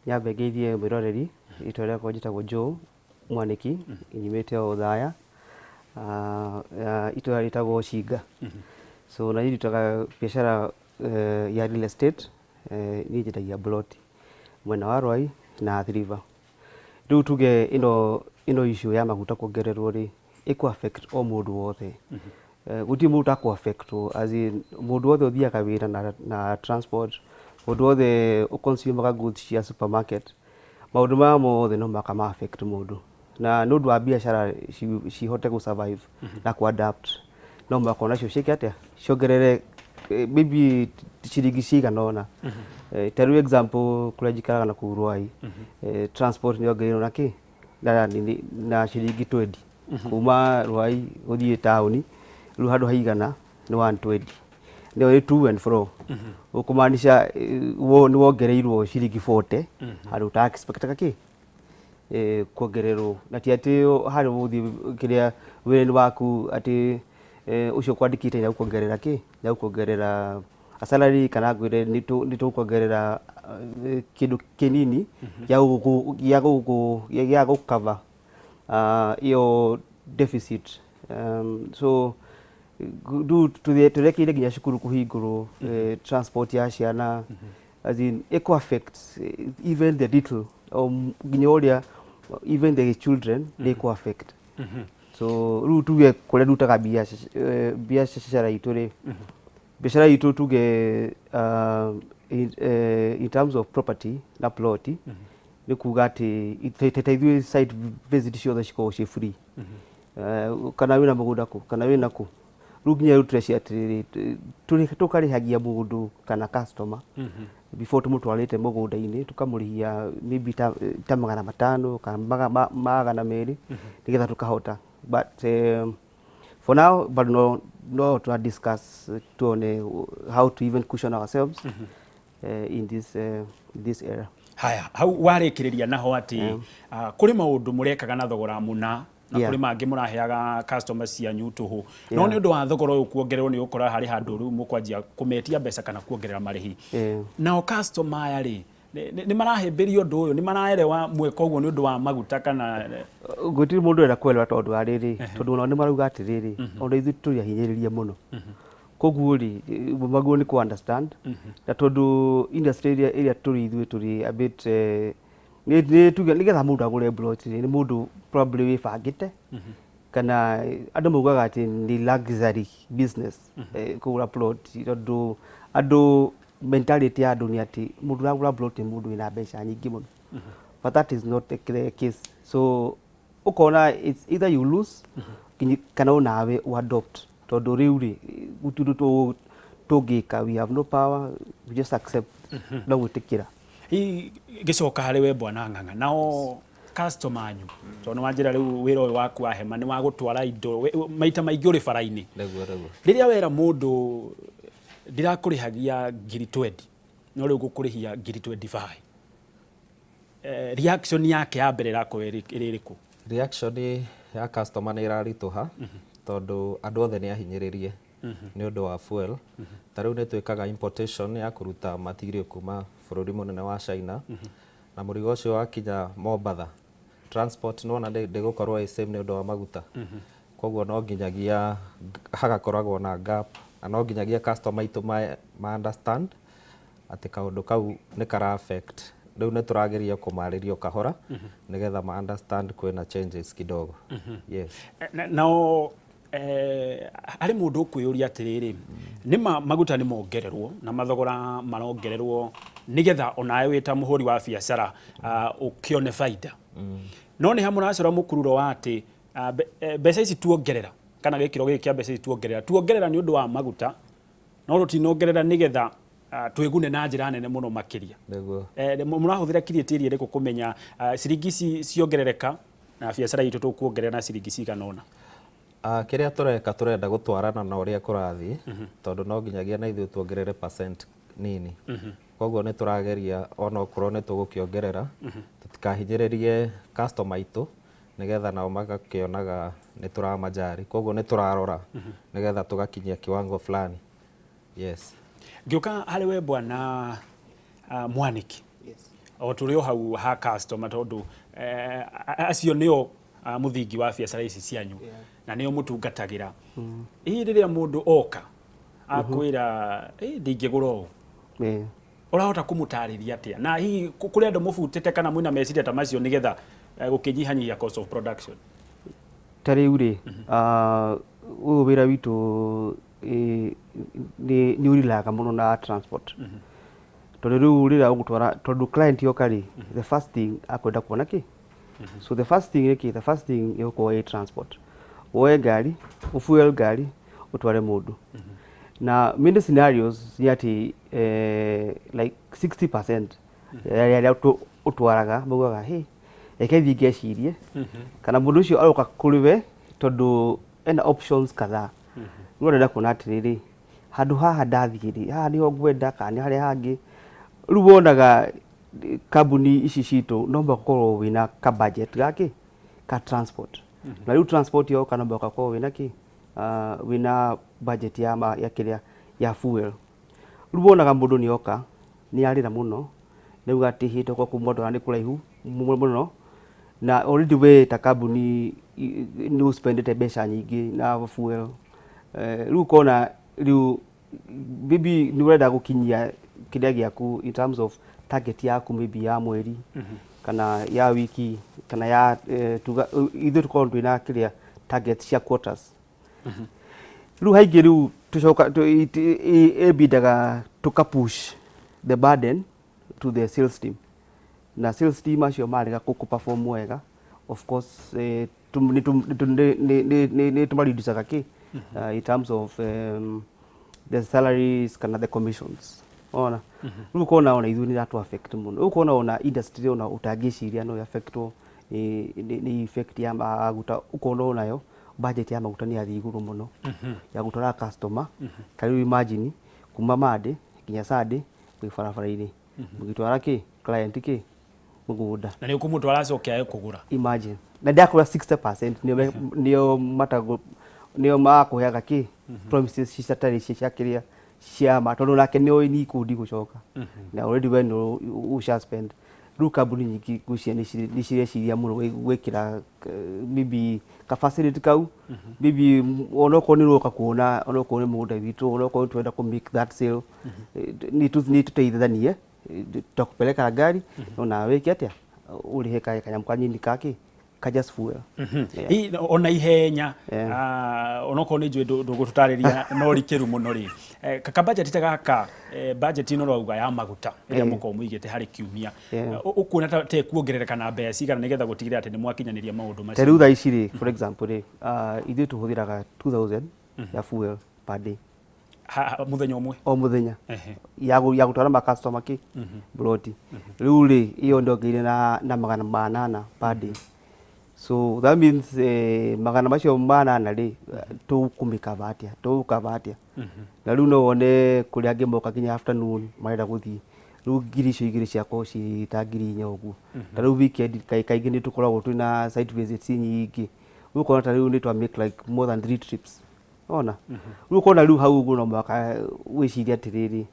Nyambe ngeithie mwĩroreri, rĩtwa rĩakwa njĩtagwo Joe Mwanĩki, nyumĩte o Othaya, itũra rĩtagwo Cinga. So na niĩ ndutaga biacara ya real estate, niĩ nyendagia plot mwena wa Ruai na Athi River. Rĩu tuge ĩno ĩno issue ya maguta kuongererwo rĩ, ĩkũ affect o mũndũ wothe. Gũtirĩ mũndũ ũtakũ affect as in mũndũ wothe ũthiaga wĩra na transport, mũndũ wothe ũ consume goods cia supermarket, maũndũ maya mothe no mũhaka ma affect mũndũ. Na nĩ ũndũ wa biacara cihote gũ survive na kũ adapt, no mũhaka onacio ciĩke atĩa, ciongerere maybe ciringi cigana ũna. Ta rĩu example kũrĩa njikaraga na kũu Ruai, transport nĩ yongereirwo na kĩ? Na nini, na ciringi 20 kuma Ruai gũthiĩ taũni, rĩu handũ ha 100 nĩ 120, nĩyo nĩ to and fro, ũkũmaanisha nĩ wongereirwo ciringi 40 handũ ũta expect kĩ kuongererwo. Na ti atĩ harĩa ũgũthiĩ kĩrĩa wĩra-inĩ waku atĩ ũcio ũkwandĩkĩte nĩ agũkuongerera kĩ, nĩ agũkuongerera salary kana ngwĩre nĩ tũgũkuongerera kĩndũ kĩnini gĩa gũ cover ĩyo deficit. So rĩu tũrekeire nginya cukuru kũhingũrwo, transport ya ciana, as in ĩkũ affect even the little, nginya ũrĩa even the children nĩ ĩkũ affect. So rĩu tuge kũrĩa ndutaga biacara itũ rĩ, biacara itũ tuge in terms of property na plot, nĩ kuga atĩ ta ithuĩ site visit ciothe cikoragwo ciĩ free. Kana wĩna mũgũnda kũ, kana wĩna kũ, rĩu nginya rĩu tũrecia atĩrĩrĩ, tũkarĩhagia mũndũ kana customer before tũmũtwarĩte mũgũnda-inĩ, tũkamũrĩhia maybe ta 500 kana 200 nĩgetha tũkahota. But for now bado no tũra discuss tuone how to even cushion ourselves in this era. Haya, hau warĩkĩrĩria naho atĩ kũrĩ maũndũ mũrekaga na thogora mũna na kũrĩ mangĩ mũraheaga customer cianyu tũhũ, no nĩ ũndũ wa thogora ũyũ kuongererwo nĩ ũgũkora harĩ handũ rĩu mũkwanjia kũmetia mbeca kana kuongerera marĩhi. Nao customer aya rĩ, nĩ marahĩmbĩria ũndũ ũyũ, nĩ maraerewa mweka ũguo nĩ ũndũ wa maguta kana? Gũtirĩ mũndũ ũrenda kuelewa, tondũ wa rĩrĩ, tondũ onao nĩ marauga atĩrĩrĩ, ona ithuĩ tũrĩ ahinyĩrĩrie mũno, koguo rĩ maguo nĩ ku understand. Na tondũ industry ĩrĩa tũrĩ ithuĩ tũrĩ a bit nĩ tuge nĩgetha mũndũ agũre plot rĩ, nĩ mũndũ probably wĩbangĩte, kana andũ maugaga atĩ nĩ luxury business kũgũra plot, tondũ andũ mentality ya andũ nĩ atĩ mũndũ ũragũra plot nĩ mũndũ wĩna mbeca nyingĩ mũno, but that is not the case. So ũkona it's either you lose kana onawe u adopt. Tondũ rĩu rĩ, gũtirĩ ũndũ tũngĩka, we have no power, we just accept no gwĩtĩkĩra. Hihi ngĩcoka harĩ we Bwana Ng'ang'a, nao customer anyu, tondũ nĩ wanjĩra rĩu wĩra ũyũ waku wa hema nĩ wa gũtwara indo, maita maingĩ ũrĩ bara-inĩ. Nĩguo, nĩguo. Rĩrĩa wera mũndũ ndirakũrĩhagia ngiri twendi, no rĩu ngũkũrĩhia ngiri 25, reaction yake ya mbere ĩrakorwo ĩrĩ ĩrĩkũ? Reaction ya customer nĩ ĩraritũha tondũ andũ othe nĩ ahinyĩrĩrie nĩ ũndũ wa fuel. Ta rĩu nĩ twĩkaga importation ya kũruta material kuma bũrũri mũnene wa China, na mũrigo ũcio wakinya Mombatha, transport nĩwona ndĩgũkorwo ĩ same nĩ ũndũ wa maguta. Koguo no nginyagia hagakoragwo na gap, na no nginyagia customer aitũ ma understand atĩ kaũndũ kau nĩ kara affect. Rĩu nĩ tũrageria kũmarĩria o kahora nĩgetha ma understand kwĩna changes kidogo. Yes. Nao harĩ mũndũ ũkwĩyũria atĩrĩrĩ, nĩ ma maguta nĩ mongererwo na mathogora marongererwo nĩgetha onawe wĩ ta mũhũri wa biacara ũkĩone baida, no nĩ ha mũracora mũkururo wa atĩ mbeca ici tuongerera kana gĩkĩro gĩkĩ kĩa mbeca ici tuongerera tuongerera nĩ ũndũ wa maguta, no tũtinongerera nĩgetha twĩgune na njĩra nene mũno makĩria? Nĩguo. Mũrahũthĩra criteria ĩrĩkũ kũmenya ciringi ici ciongerereka na biacara itũ tũkuongerera na ciringi cigana ũna? Kĩrĩa tũreka, tũrenda gũtwarana na ũrĩa kũrathiĩ, tondũ no nginyagia na ithuĩ tuongerere percent nini. Koguo nĩ tũrageria onokorwo nĩ tũgũkĩongerera, tũtikahinyĩrĩrie customer aitũ, nĩgetha nao magakĩonaga nĩ tũramajari. Koguo nĩ tũrarora nĩgetha tũgakinyia kiwango fulani. Yes. Ngĩũka harĩ we Bwana Mwaniki, o tũrĩ o hau ha customer, tondũ acio nĩo mũthingi wa biacara ici cianyu na nĩo mũtungatagĩra, hihi rĩrĩa mũndũ oka akwĩra, "Ndingĩgũra ũũ," ũrahota kũmũtarĩria atĩa? Na hihi kũrĩ andũ mũbutĩte kana mwĩna meciria ta macio nĩgetha gũkĩnyihanyihia cost of production? Ta rĩu rĩ, ũyũ wĩra witũ nĩ ũrilaga mũno na transport, tondũ rĩu rĩrĩa ũgũtwara, tondũ client yoka rĩ, the first thing akwenda kuona kĩ? So the first thing nĩ kĩ? The first thing ĩgũkorwo ĩ transport, woe ngari, ũfuel ngari, ũtware mũndũ. Na many scenarios nĩ atĩ like 60% ya arĩa ũtwaraga maugaga, "Hey, reke thiĩ ngecirie," kana mũndũ ũcio aroka kũrĩ we tondũ ena options kadhaa. Rĩu arenda kuona atĩrĩrĩ, handũ haha ndathiĩ rĩ, haha nĩho ngwenda kana nĩ harĩa hangĩ. Rĩu wonaga kambuni ici citũ no mũhaka ũkorwo wĩna ka budget gakĩ ka transport. Na rĩu transport yoka, no mũhaka ũkorwo wĩna kĩ, wĩna budget ya ma, ya kĩrĩa, ya fuel. Rĩu wonaga mũndũ nĩ oka nĩ arĩra mũno, nĩ auga atĩ hĩ, tokorwo kuma ndwara nĩ kũraihu mũno, na already we ta kambuni nĩ ũspendete mbeca nyingĩ na fuel. Rĩu ũkona rĩu maybe nĩ ũrenda gũkinyia kĩrĩa gĩaku in terms of target yaku, maybe ya mweri kana ya wiki kana ya tuga ithuĩ tũkorwo twĩna kĩrĩa, target cia quarters. Rĩu haingĩ rĩu tũcoka ĩbindaga tũka push the burden to the sales team, na sales team acio marega kũ perform wega, of course nĩ tũmareducaga kĩ in terms of the salaries kana the commissions. Ona rĩu ũkona ona ithuĩ nĩ iratũ affect mũno. Rĩu ũkona ona industry ona ũtangĩciria no affectwo nĩ effect ya maguta. Ũkona onayo budget ya maguta nĩ yathiĩ igũrũ mũno ya gũtwara customer. Ta rĩu imagine kuma Monday nginya Sunday wĩ barabara-inĩ mũgĩtwara kĩ client kĩ mũgũnda. Na nĩ ũkũmũtwara acoke age kũgũra. Imagine, na ndakũra 60% nĩo matagũ nĩo makũheaga kĩ promises citarĩ cia kĩrĩa cia ma, tondũ nake nĩoĩ ni kũu ndigũcoka, na already we nĩ ũca spend. Rĩu kambuni nyingĩ ngwĩciria nĩ cireciria mũno gwĩkĩra maybe ka facility kau, maybe onokorwo nĩ ũroka kuona, onokorwo nĩ mũgũnda witũ, onokorwo tũrenda kũ make that sale, nĩ tũteithanie, tutakupeleka ngari, no nawe wĩke atĩa, ũrĩhe kanyamũ kanini kaki ka just fuel. Yeah. Hihi ona ihenya, onokorwo nĩ njũĩ ndũgũtũtarĩria no rikĩru mũno rĩ, ka budget ta gaka, budget ĩno ũrauga ya maguta ĩrĩa mũkoragwo mũigĩte harĩ kiumia, ũkuona ta ĩkuongerereka na mbeca cigana nĩgetha gũtigĩrĩra atĩ nĩ mwakinyanĩria maũndũ Ta rĩu macio? Thaa ici rĩ, for example rĩ, ithuĩ tũhũthĩraga 2000. ya fuel per day. Muthenya ũmwe? O muthenya. Ya gũtwara ma customer kĩ ploti. Rĩu rĩ, ĩyo ndongeire na 800 per day, so that means magana macio manana rĩ, tũkũmĩkaba atĩa, tũgũkaba atĩa? Na rĩu no wone kũrĩa angĩ moka nginya afternoon marenda gũthiĩ, rĩu ngiri icio igĩrĩ ciakorwo ci ta 4000 ũguo. Ta rĩu weekend kaingĩ nĩ tũkoragwo twĩna site visits nyingĩ, rĩu ũkona ta rĩu nĩ twa make like more than three trips ona. Rĩu ũkona rĩu hau ũguo no mũhaka wĩcirie atĩrĩrĩ,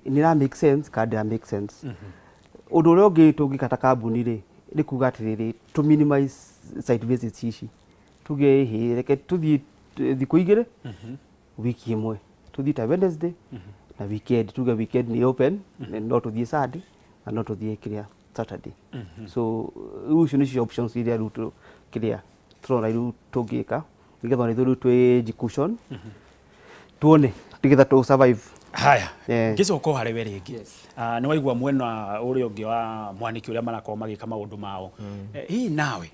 nĩ ra make sense kana ndĩra make sense. Ũndũ ũrĩa ũngĩ tũngĩka ta kambuni rĩ, nĩ kuga atĩrĩrĩ, tũ minimize site visits ici, tuge hĩ, reke tũthiĩ thikũ 2 wiki ĩmwe, tũthiĩ ta Wednesday na weekend, tuge weekend nĩ open, no tũthiĩ Sunday na no tũthiĩ kĩrĩa Saturday. So rĩu icio nĩcio options iria rĩu kĩrĩa tũrona rĩu tũngĩka nĩgetha ona ithuĩ rĩu twĩ cushion tuone nĩgetha tũ survive. Haya. Ngĩcoka o harĩ we rĩngĩ. Ah, nĩ waigua mwena ũrĩa ũngĩ wa Mwaniki ũrĩa marakorwo magĩka maũndũ mao. Hihi nawe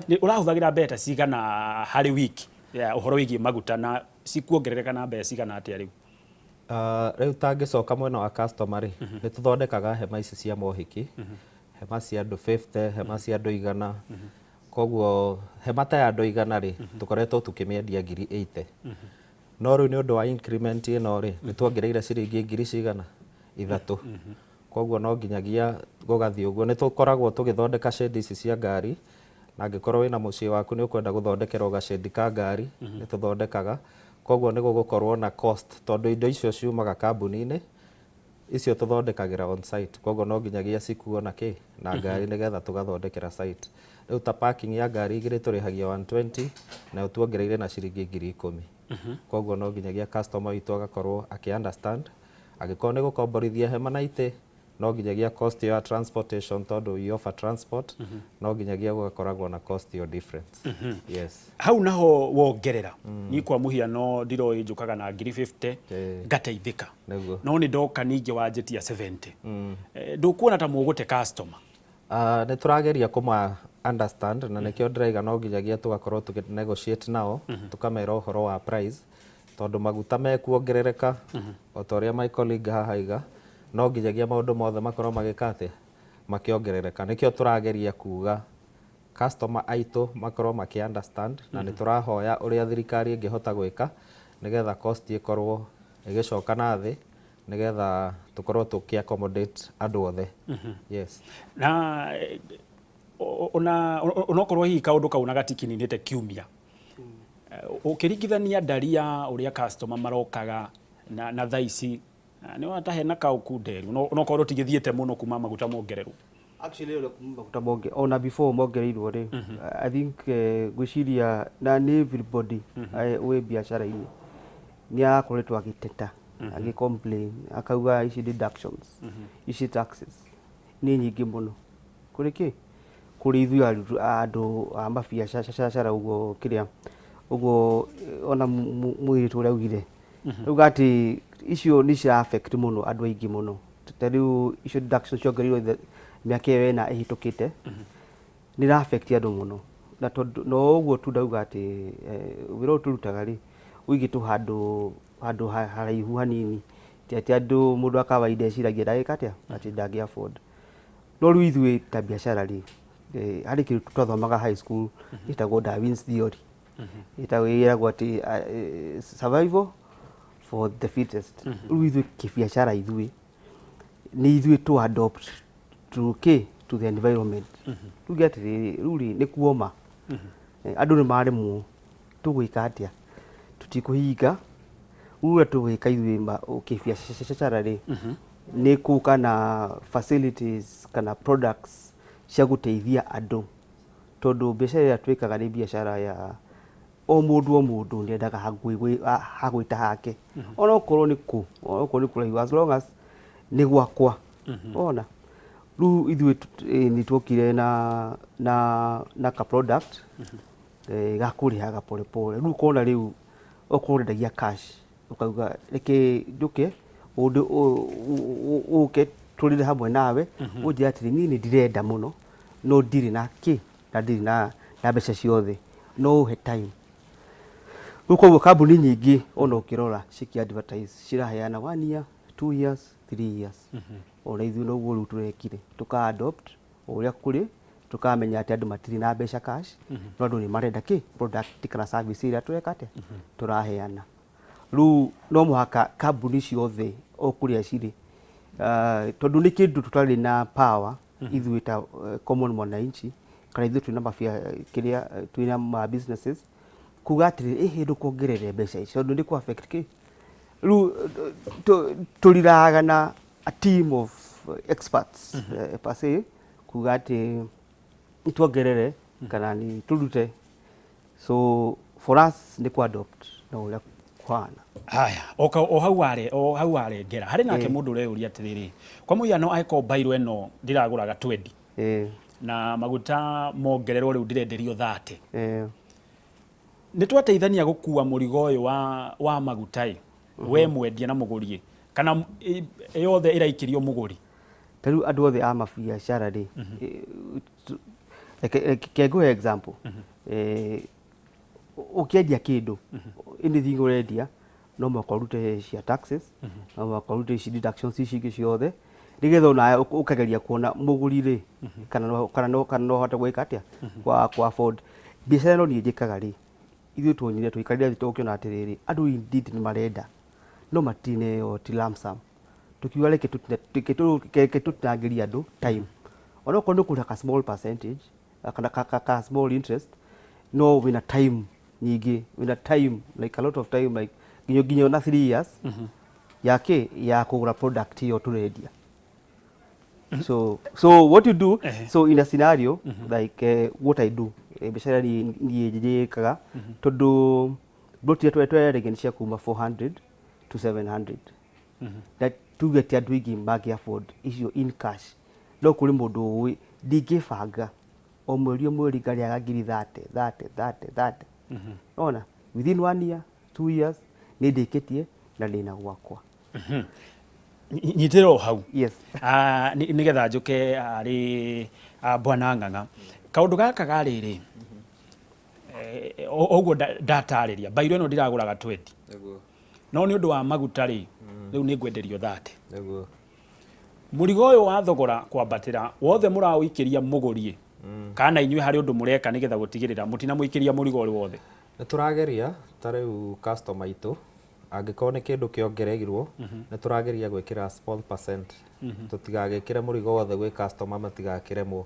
ũrahũthagĩra mbeca cigana harĩ wiki ya ũhoro wĩgiĩ maguta, na cikuongerereka na mbeca cigana atĩa rĩu? Rĩu tangĩcoka mwena wa customer rĩ, nĩ tũthondekaga hema ici cia mohiki, hema cia andũ 50, hema cia andũ 100. Koguo hema ta ya andũ 100 rĩ, tũkoretwo tũkĩmĩendia ngiri 80, no rĩu nĩ ũndũ wa increment ĩno rĩ, nĩ tuongereire ciringi ngiri cigana ithatũ. Koguo no nginyagia gũgathiĩ ũguo. Nĩ tũkoragwo tũgĩthondeka shed ici cia ngari, na angĩkorwo wĩna mũciĩ waku nĩ ũkwenda gũthondekerwo gacedi ka ngari, nĩ tũthondekaga. Koguo nĩ gũgũkorwo na cost, tondũ indo icio ciumaga kambuni-inĩ icio tũthondekagĩra on site, koguo no nginyagia cikuo na kĩ na ngari nĩgetha tũgathondekera site. Rĩu ta parking ya ngari igĩrĩ tũrĩhagia 120, nayo tuongereire na ciringi 10,000. Koguo no nginyagia customer witũ agakorwo akĩ understand, angĩkorwo nĩ gũkomborithia hema na itĩ, no nginyagia cost ya transportation, tondũ we offer transport, no nginyagia gũgakoragwo na cost ĩyo difference, yes. Hau naho wongerera, niĩ kwa mũhiano ndiroĩ njũkaga na ngiri 50 ngateithĩka. No nĩ ndoka ningĩ wanjĩtia 70. Ndũkuona ta mũgũte customer? Nĩ tũrageria kũma understand, na nĩkĩo ndĩraiga no nginyagia tũgakorwo tũkĩ negotiate nao, tũkamera ũhoro wa price, tondũ maguta mekuongerereka o ta ũrĩa my colleague haha aiga, no nginyagia maũndũ mothe makorwo magĩka atĩa, makĩongerereka. Nĩkĩo tũrageria kuga customer aitũ makorwo makĩ understand, na nĩ tũrahoya ũrĩa thirikari ĩngĩhota gwĩka nĩgetha cost ĩkorwo ĩgĩcoka na thĩ, nĩgetha tũkorwo tũkĩ accommodate andũ othe, yes. Na ona onokorwo hihi kaũndũ kau na gatikininĩte kiumia, ũkĩringithania ndari ya ũrĩa customer marokaga na thaa ici, nĩ wona ta hena kaũkunderu, onokorwo rũtigĩthiĩte mũno kuma maguta mongererwo? Actually, ũrĩa kuma maguta monge ona before mongereirwo rĩ, I think ngwĩciria na nĩ everybody wĩ biacara-inĩ nĩ akoretwo agĩteta, agĩ complain, akauga ici deductions, ici taxes nĩ nyingĩ mũno kũrĩ kĩ kũrĩ ithuĩ andũ a mabiacara ũguo kĩrĩa ũguo ona mũirĩtu ũrĩa augire, auga atĩ icio nĩ cira affect mũno andũ aingĩ mũno. Ta rĩu icio deductions ciongereirwo mĩaka ĩyo ĩna ĩhĩtũkĩte, nĩ ira affect andũ mũno. Na tondũ no ũguo tu ndauga atĩ wĩra ũyũ tũrutaga rĩ, ũigĩtwo handũ haraihu hanini, ti atĩ andũ mũndũ wa kawaida eciragia ndangĩka atĩa, atĩ ndangĩ afford. No rĩu ithuĩ ta biacara rĩ, harĩ kĩndũ twathomaga high school gĩtagwo Darwin's theory, ĩtagwo ĩragwo atĩ survival for the fittest. Rĩu ithuĩ kĩbiacara, ithuĩ nĩ ithuĩ tũ adopt to kĩ to the environment. Tuge atĩrĩrĩ, rĩu rĩ nĩ kuoma. Andũ nĩ maremwo, tũgwĩka atĩa? Tũtikũhinga. Rĩu ũrĩa tũgwĩka ithuĩ kĩbiacara rĩ, nĩ kũka na facilities kana products cia gũteithia andũ, tondũ biacara ĩrĩa twĩkaga nĩ biacara ya o mũndũ, o mũndũ nĩ endaga hagwĩta hake, onokorwo nĩ kũ onokorwo nĩ kũraihu, as long as nĩ gwakwa ona. Rĩu ithuĩ nĩ tuokire na ka product ga kũrĩhaga pole pole. Rĩu ũkona rĩu okorwo ũrendagia cash, ũkauga reke njũke ũndũ ũke tũrĩre hamwe nawe, ũnjĩre atĩrĩ, niĩ nĩ ndĩrenda mũno no ndirĩ na kĩ na ndirĩ na mbeca ciothe, no ũhe time. Rĩu koguo kambuni nyingĩ ona ũkĩrora ciki advertise ciraheana 1 year, 2 years, 3 years. Ona ithuĩ noguo rĩu tũrekire, tũka adopt o ũrĩa kũrĩ, tũkamenya atĩ andũ matirĩ na mbeca cash, no andũ nĩ marenda kĩ product kana service ĩrĩa tũreka atĩa, tũraheana. Rĩu no mũhaka kambuni ciothe o kũrĩa cirĩ, tondũ nĩ kĩndũ tũtarĩ na power ithuĩ ta common mwananchi, kana ithuĩ twĩna mabia kĩrĩa twĩna ma businesses, kuga atĩrĩrĩ, ĩhĩ ndũkongerere mbeca ici tondũ nĩ kũ affect kĩ. Rĩu tũriraga na a team of experts per se, kuga atĩ tuongerere kana nĩ tũrute. So for us nĩ kũ adopt na ũrĩa kũhana. Haya, o hau ware o hau warengera harĩ nake mũndũ ũreyũria atĩrĩrĩ, kwa mũhiano angĩkorwo mbairũ ĩno ndĩragũraga 20 na maguta mongererwo rĩu ndĩrenderio 30, nĩ twateithania gũkua mũrigo ũyũ wa maguta ĩ, we mwendia na mũgũri, kana yothe ĩraikĩrio mũgũri? Ta rĩu andũ othe a mabiacara rĩ, reke ngũhe example. Ũkĩendia kĩndũ, anything ũrendia, no mũhaka ũrute cia taxes, no mũhaka ũrute ici deductions ici ingĩ ciothe, nĩgetha onawe ũkageria kuona mũgũri rĩ, kana no ahote gwĩka atĩa, kwa afford. Biacara ĩno niĩ njĩkaga rĩ, ithuĩ tuonire tũikarire thĩ tũkĩona atĩrĩrĩ, andũ indeed nĩ marenda, no matirĩ na ĩyo ti lump sum. Tukiuga reke tũtinangĩrie andũ time, onokorwo nĩ kũrĩha ka small percentage kana ka small interest, no wĩna time nyingĩ, wĩna time like a lot of time, like nginya ona 3 years ya kĩ ya kũgũra product ĩyo tũrendia. So what you do, so in a scenario like what I do, biacara niĩ njĩkaga, tondũ plot iria twendagia nĩ cia kuma 400 to 700, na tuge ti andũ aingĩ mangĩ afford icio in cash, no kũrĩ mũndũ ũĩ ndingĩbanga o mweri o mweri ngarĩaga ngiri 30 30 30 30, ona within 1 year, 2 years nĩ ndĩkĩtie na ndĩna gwakwa. Nyitĩrĩra o hau. Yes. Nĩgetha njũke harĩ bwana Ng'ang'a. Kaũndũ gaka ga rĩrĩ, ũguo ndatarĩria, mbairũ ĩno ndĩragũraga 20, no nĩ ũndũ wa maguta rĩ, rĩu nĩ ngwenderio 30. Mũrigo ũyũ wa thogora kwambatĩra wothe mũraũikĩria mũgũri, kana inyuĩ harĩ ũndũ mũreka nĩgetha gũtigĩrĩra mũtinamũikĩria mũrigo ũrĩ wothe? Nĩ tũrageria, ta rĩu customer aitũ angĩkorwo nĩ kĩndũ kĩongereirwo, nĩ tũrageria gwĩkĩra small percent, tũtigagĩkĩre mũrigo wothe gwĩ customer matigakĩremwo.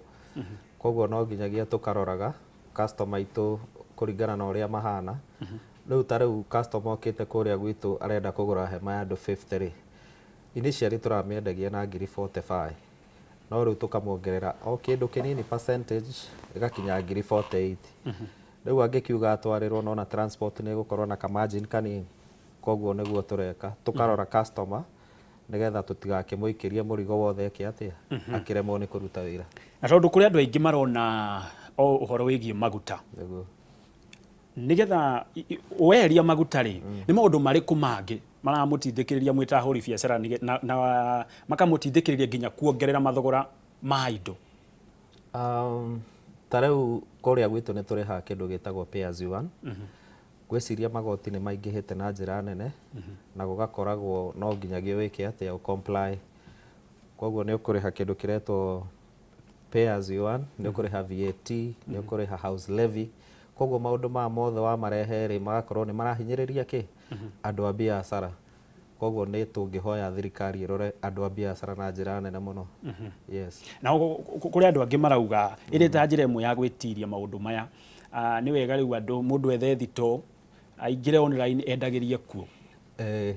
Koguo no nginyagia tũkaroraga customer aitũ kũringana na ũrĩa mahana. Rĩu ta rĩu customer okĩte kũrĩa gwitũ arenda kũgũra hema ya andũ 50 rĩ, initially tũramĩendagia na ngiri 45, no rĩu tũkamwongerera o kĩndũ kĩnini percentage ĩgakinya ngiri 48. Rĩu angĩkiuga atwarĩrwo, nona transport nĩ ĩgũkorwo na ka margin kanini. Koguo nĩguo tũreka, tũkarora customer nĩgetha tũtigakĩmũikĩrie mũrigo wothe eke atĩa, akĩremwo nĩ kũruta wĩra. Na tondũ kũrĩ andũ aingĩ marona o ũhoro wĩgiĩ maguta, nĩgetha weheria maguta rĩ, nĩ maũndũ marĩkũ mangĩ maramũtindĩkĩrĩria mwĩ ta ahũri biacara na makamũtindĩkĩrĩria nginya kuongerera mathogora ma indo? Ta rĩu kũrĩa gwitũ nĩ tũrĩhaga kĩndũ gĩtagwo pay as you earn. Ngwĩciria magoti nĩ maingĩhĩte na njĩra nene, na gũgakoragwo no nginyagia wĩke atĩa, ũ comply. Koguo nĩ ũkũrĩha kĩndũ kĩretwo pay as you earn, nĩ ũkũrĩha VAT, nĩ ũkũrĩha house levy. Koguo maũndũ maya mothe wamarehe rĩ, magakorwo nĩ marahinyĩrĩria kĩ andũ a biacara. Koguo nĩ tũngĩhoya thirikari ĩrore andũ a biacara na njĩra nene mũno. Yes. Na kũrĩ andũ angĩ marauga ĩrĩ ta njĩra ĩmwe ya gwĩtiria maũndũ maya, nĩ wega rĩu andũ mũndũ ethe thito aingĩre online endagĩrie kuo.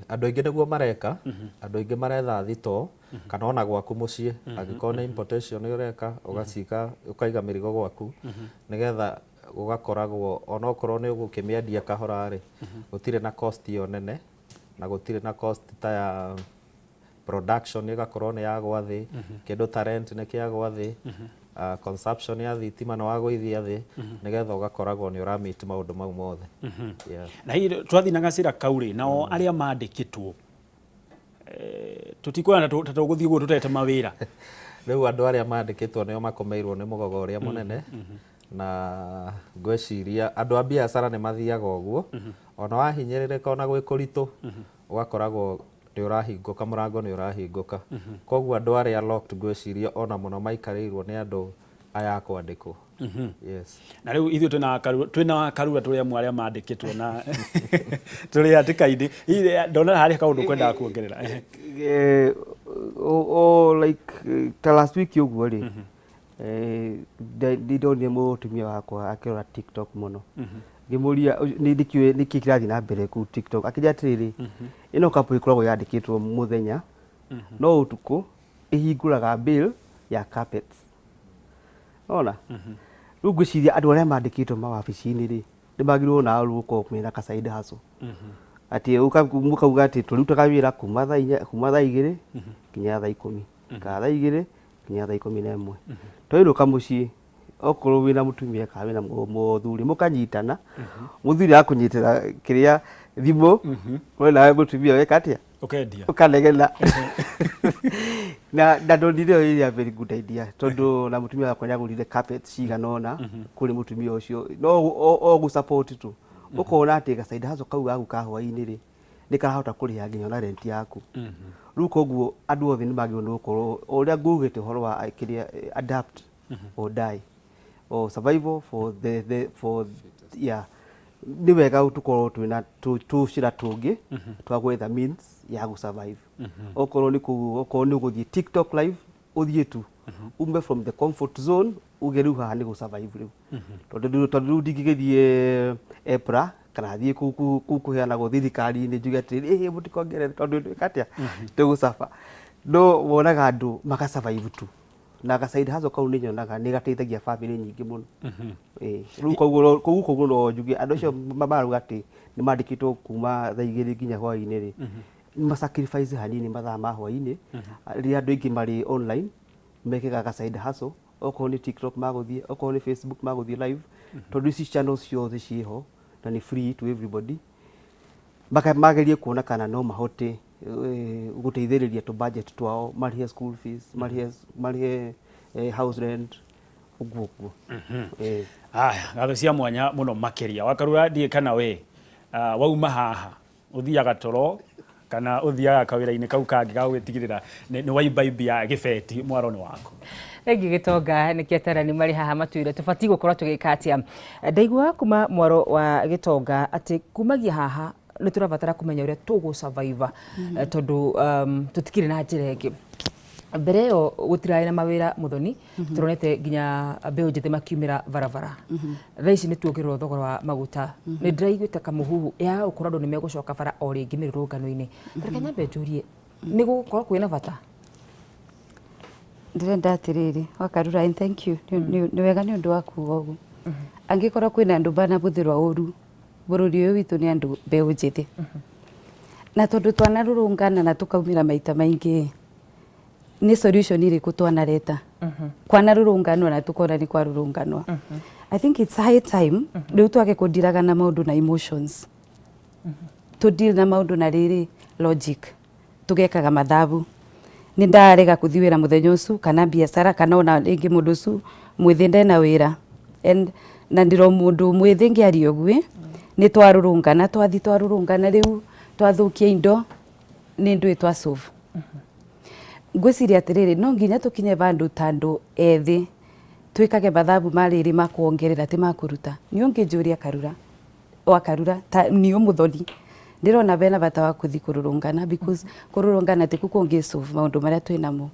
Andũ aingĩ nĩguo mareka, andũ aingĩ maretha thito kana ona gwaku mũciĩ, angĩkorwo nĩ importation ũreka, ũgacika ũkaiga mĩrigo gwaku, nĩgetha gũgakoragwo onokorwo nĩ ũgũkĩmĩendia kahora rĩ, gũtirĩ na cost ĩyo nene, na gũtirĩ na cost ta ya production ĩgakorwo nĩ yagwa thĩ, kĩndũ ta rent nĩ kĩagwa thĩ, consumption ya thitima nĩ wagũithia thĩ, nĩgetha ũgakoragwo nĩ ũra meet maũndũ mau mothe. Na hihi twathiĩ na gacĩra kau rĩ, nao arĩa mandĩkĩtwo, tũtikuona ta tũgũthiĩ ũguo tũtete mawĩra? Rĩu andũ arĩa mandĩkĩtwo nĩo makomeirwo nĩ mũgogo ũrĩa mũnene. Na ngwĩciria andũ a biacara nĩ mathiaga ũguo, ona wahinyĩrĩrĩka, ona gwĩ kũritũ, ũgakoragwo nĩ ũrahingũka, mũrango nĩ ũrahingũka. Koguo andũ arĩa locked, ngwĩciria ona mũno maikarĩirwo nĩ andũ aya a kwandĩkwo. Yes. Na rĩu ithuĩ twĩna Karura tũrĩ amwe arĩa mandĩkĩtwo na tũrĩ hatĩka-inĩ. Hihi ndona harĩ kaũndũ kwendaga kuongerera? Ehe. O like ta last week ũguo rĩ, ndonire mũtumia wakwa akĩrora TikTok mũno. Ngĩmũria nĩkĩ nĩkĩ kĩrathiĩ na mbere kũu TikTok. Akĩnjĩra atĩrĩrĩ, ĩno couple ĩkoragwo yandĩkĩtwo mũthenya, no ũtukũ ĩhingũraga bill ya carpets. Ona rĩu ngwĩciria andũ arĩa mandĩkĩtwo mawabici-inĩ rĩ, nĩ magĩrĩirwo nao rĩu gũkorwo mena ka side hustle, atĩ mũkauga atĩ tũrutaga wĩra kuma thaa 4, kuma thaa 2 nginya thaa 10, kana thaa 2 nginya thaa 11. Twainũka mũciĩ, okorwo wĩna mũtumia kana wĩna mũthuri, mũkanyitana, mũthuri akũnyitĩra kĩrĩa thimũ, we nawe mũtumia weka atĩa? Ũkendia. Ũkanegena. Na ndonire ĩyo ĩrĩ a very good idea, tondũ na mũtumia wakwa nĩagũrire carpet cigana ũna kũrĩ mũtumia ũcio, no o gũ support tu. Ũkona atĩ ga side hustle kau gaku ka hwaĩ-inĩ rĩ, nĩ karahota kũrĩha nginya ona rent yaku. Rĩu koguo andũ othe nĩ magĩrĩirwo nĩ gũkorwo ũrĩa ngugĩte ũhoro wa kĩrĩa adapt or die or survival for the for, yeah, nĩ wega tũkorwo twĩna tũcĩra tũngĩ twa gwetha means ya gũ survive. Okorwo nĩ kũu, okorwo nĩ ũgũthiĩ TikTok live, ũthiĩ tu ume from the comfort zone, uge rĩu haha nĩ gũ survive rĩu, tondũ rĩu ndingĩgĩthiĩ EPRA kana thiĩ kũu kũheanagwo thirikari-inĩ njuge atĩrĩrĩ, ĩhĩ, mũtikongerere, tondũ ndwĩka atĩa, tũgũcaba. No wonaga andũ maka survive tu na ga side hustle kau, nĩ nyonaga nĩ gateithagia bamĩrĩ nyingĩ mũno. Ĩĩ, rĩu koguo no njuge andũ acio marauga atĩ nĩ mandĩkĩtwo kuma thaa 2 nginya hwaĩ-inĩ rĩ, nĩ ma sacrifice hanini mathaa ma hwaĩ-inĩ rĩrĩa andũ aingĩ marĩ online, mekĩga ga side hustle, okorwo nĩ TikTok magũthiĩ, okorwo nĩ Facebook magũthiĩ live, tondũ ici channels ciothe ciĩho na nĩ free to everybody. Magerie kuona kana no mahote gũteithĩrĩria tũ budget twao, marĩhe school fees, marĩhe house rent, ũguo ũguo. Aya, ngatho cia mwanya mũno makĩria, Wakarura. Ndiĩ kana we wauma haha ũthiaga toro kana ũthiaga kawĩra-inĩ kau kangĩ ga gũgĩtigĩrĩra nĩ waimbaibia gĩbeti mwaro-inĩ waku? Thengiũ, Gĩtonga. Nĩkĩo atarani marĩ haha matwĩre tũbatiĩ gũkorwo tũgĩka atĩa. Ndaigua kuma mwaro wa Gĩtonga atĩ kumagia haha nĩ tũrabatara kũmenya ũrĩa tũgũ survive, tondũ tũtikĩrĩ na njĩra ĩngĩ. Mbere ĩyo gũtirarĩ na mawĩra, Mũthoni. Tũronete nginya mbeũ njĩthĩ makiumĩra barabara. Thaa ici nĩ tuongererwo thogora wa maguta, nĩ ndĩraiguĩte kamũhuhu ya gũkorwo andũ nĩ megũcoka bara o rĩngĩ mĩrũrũngano-inĩ. Reke nyambe njũrie, nĩ gũgũkorwo kwĩna bata? Ndĩrenda atĩrĩrĩ, Wakarura, and thank you. Nĩ wega nĩ ũndũ wa kuga ũguo. Angĩkorwo kwĩna andũ manabũthĩrwo ũru bũrũri ũyũ witũ, nĩ andũ mbeũ njĩthĩ, na tondũ twanarũrũngana na tũkaumĩra maita maingĩ, nĩ solution ĩrĩkũ twanareta? Kwanarũrũnganwo na tukona nĩ kwarũrũnganwa. I think it's high time rĩu twage kũndiraga na maũndũ na emotions, tũ deal na maũndũ na rĩrĩ logic, tũgekaga mathabu. Nĩ ndarega kũthiĩ wĩra mũthenya ũcio, kana biacara, kana ona rĩngĩ mũndũ ũcio mwĩthĩ ndena wĩra. And na ndĩro mũndũ mwĩthĩ ngĩaria ũguo, nĩ twarũrũngana, twathi twarũrũngana, rĩu twathũkia indo, nĩ ndũĩ twa solve. Ngwĩciria atĩrĩrĩ, no nginya tũkinye vandũ ta andũ ethĩ twĩkage mathabu ma rĩrĩ ma kuongerera, ti ma kũruta. Niĩ ũngĩnjũria, Karura wa Karura, ta niĩ Mũthoni, ndĩrona bena bata wa kũthi kũrũrũngana, because kũrũrũngana tiku kũngĩ solve maũndũ marĩa twĩnamo.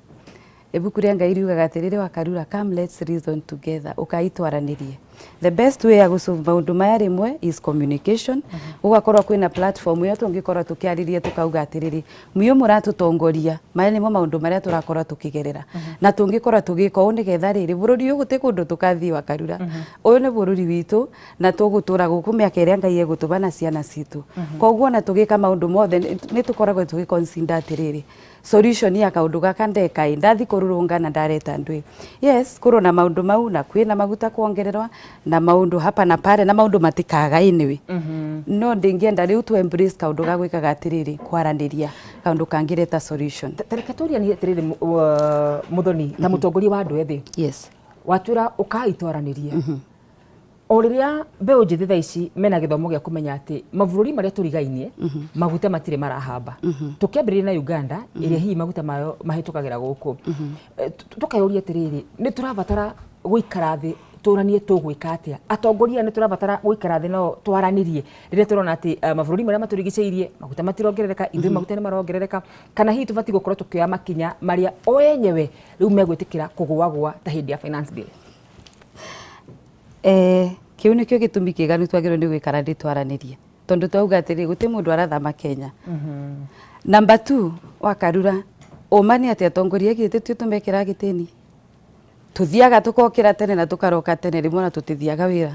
Ibuku rĩa Ngai riugaga atĩrĩrĩ, wa Karura, "Come, let's reason together." Ũkaitwaranĩrie. The best way ya gũsolve maũndũ maya rĩmwe is communication. Gũgakorwo kwĩna platform ĩyo tũngĩkorwo tũkĩarĩria, tũkauga atĩrĩrĩ, mwiũ mũratũtongoria, maya nĩmo maũndũ marĩa tũrakorwo tũkĩgerera, na tũngĩkorwo tũgĩka ũũ nĩgetha rĩrĩ bũrũri ũyũ, gũtĩ kũndũ tũkathiĩ. Wa Karura, ũyũ nĩ bũrũri witũ na tũgũtũra gũkũ mĩaka ĩrĩa Ngai egũtũba na ciana citũ. Koguo ona tũgĩka maũndũ mothe, nĩ tũkoragwo tũgĩ consider atĩrĩrĩ, solution ya kaũndũ gaka ndeka ĩ, ndathi kũrũrũngana, ndareta andũ ĩ. Yes, kũrũ na maũndũ mau, na kwĩna maguta kuongererwa na maũndũ hapa na pale, na maũndũ matikaga anyway, no ndingĩenda rĩu tu embrace kaũndũ ga gwĩkaga atĩrĩrĩ, kwaranĩria kaũndũ kangĩreta solution. Ta reke tũrianie atĩrĩrĩ, Mũthoni, ta mũtongoria wa andũ ethĩ. Yes. Watwĩra ũkai twaranĩrie. O rĩrĩa mbeũ njĩthĩ thaa ici mena gĩthomo gĩa kũmenya atĩ mabũrũri marĩa tũrigainie maguta matirĩ marahamba, tũkĩambĩrĩria na Uganda ĩrĩa hihi maguta mayo mahĩtũkagĩra gũkũ. Tũkeyũria atĩrĩrĩ, nĩ tũrabatara gũikara thĩ tũranie tũgwĩka atĩa? Atongoria, nĩ tũrabatara gũikara thĩ no twaranĩrie rĩrĩa tũrona atĩ mabũrũri marĩa matũrigicĩirie maguta matirongerereka, ithuĩ maguta nĩ marongerereka, kana hihi tũbatiĩ gũkorwo tũkĩoya makinya marĩa o enyewe rĩu megwĩtĩkĩra kũgũagũa ta hĩndĩ ya finance bill? Kĩu nĩkĩo gĩtũmi kĩega nĩ twagĩrĩirwo nĩ gwĩkara ndĩ twaranĩrie, tondũ twauga atĩrĩ, gũtirĩ mũndũ arathama Kenya. Number two, wakarura ũma nĩ atĩ atongoria gĩtĩ tio tũmekĩra gĩtĩni, tuthiaga tukokĩra tene na tukaroka tene, rĩmwe ona tutithiaga wĩra.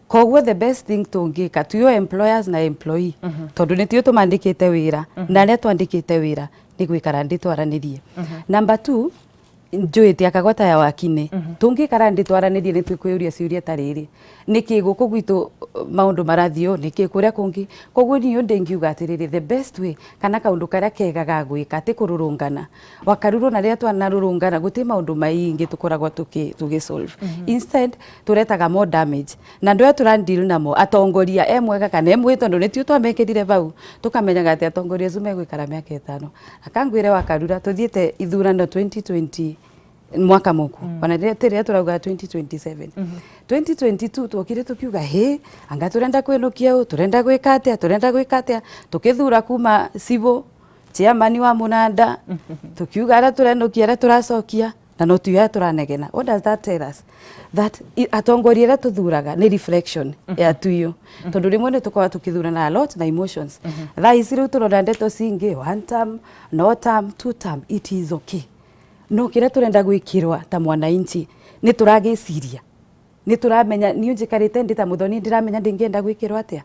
Koguo the best thing tũngĩka tuyo employers na employee, tondũ nĩ tio tũmandĩkĩte wĩra na arĩa twandĩkĩte wĩra, nĩ gwĩkara ndĩ twaranĩrie. Number two, njũĩte akagwata ya wakine, tũngĩkara ndĩ twaranĩrie nĩ twĩkwĩyũria ciũria ta rĩrĩ, nĩkĩ gũkũ gwitũ maũndũ marathiĩ ũũ, nĩkĩ kũrĩa kũngĩ? Koguo niĩ ndĩngiuga atĩrĩrĩ, the best way kana kaũndũ karĩa kega ga gwĩka ti kũrũrũngana, wakarurwo na rĩrĩa twanarũrũngana gũtirĩ maũndũ maingĩ tũkoragwo tũgĩ solve. Instead tũretaga more damage na andũ aya tũra deal namo, atongoria e mwega kana e mũĩ, tondũ nĩtio twamekĩrire bau, tũkamenyaga atĩ atongoria acio megũikara mĩaka 5. Akangwĩre wakarura, tũthiĩte ithurano 2020 mwaka mũku, ona rĩrĩa tĩrĩa tũrauga 2027, 2022 twokire tukiuga hĩ anga tũrenda kwĩnũkia ũ, tũrenda gwĩka atĩa, tũrenda gwĩka atĩa, tũkĩthura kuma civil chairman wa mũnanda, tukiuga arĩa tũrenũkia, arĩa tũracokia, na no tuya tũranegena. What does that tell us? That atongoria arĩa tũthuraga nĩ reflection ya tuyo, tondũ rĩmwe nĩ tũkoragwo tũkĩthurana a lot na emotions. Thaa ici rĩu tũrona ndeto cingĩ, one term, no term, two term, it is okay, no kĩrĩa tũrenda gwĩkĩrwa ta mwananchi nĩ tũragĩciria, nĩ tũramenya. Niĩ njikarĩte ndĩ ta mũthoni, ndĩramenya ndĩngĩenda gwĩkĩrwo atĩa.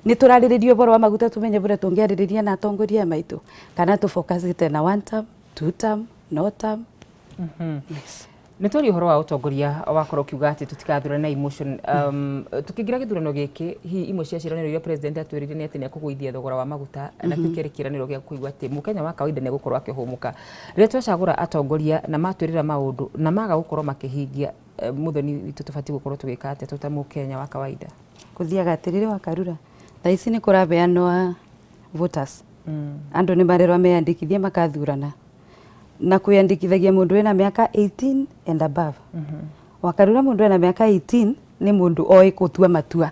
Nĩ tũrarĩrĩria ũhoro wa maguta, tũmenye bũrĩa tũngĩarĩrĩria na atongoria maitũ, kana tũfocusĩte na one term, two term, no term. Yes. Nĩ twaria ũhoro wa ũtongoria, wakorwo ũkiuga atĩ tũtikathurane na emotion. Tũkĩingĩra gĩthurano gĩkĩ, hihi imwe cia ciĩranĩro iria president atwĩrire nĩ atĩ nĩ ekũgũithia thogora wa maguta, na kĩu kĩarĩ kĩĩranĩro gĩa kũigua atĩ mũkenya wa kawaida nĩ egũkorwo akĩhũmũka. Rĩrĩa twacagũra atongoria na matwĩrĩra maũndũ na maga gũkorwo makĩhingia, mũthoni witũ, tũbatiĩ gũkorwo tũgĩka atĩa tũ ta mũkenya wa kawaida? Kũthiaga atĩrĩrĩ wakarura, thaa ici nĩ kũrabeanwo voters, andũ nĩ marerwo meyandĩkithie makathurana, na kwĩyandĩkithagia mũndũ wĩna mĩaka 18 and above. Wakarura, mũndũ wĩna mĩaka 18 nĩ mũndũ oĩ gũtua matua,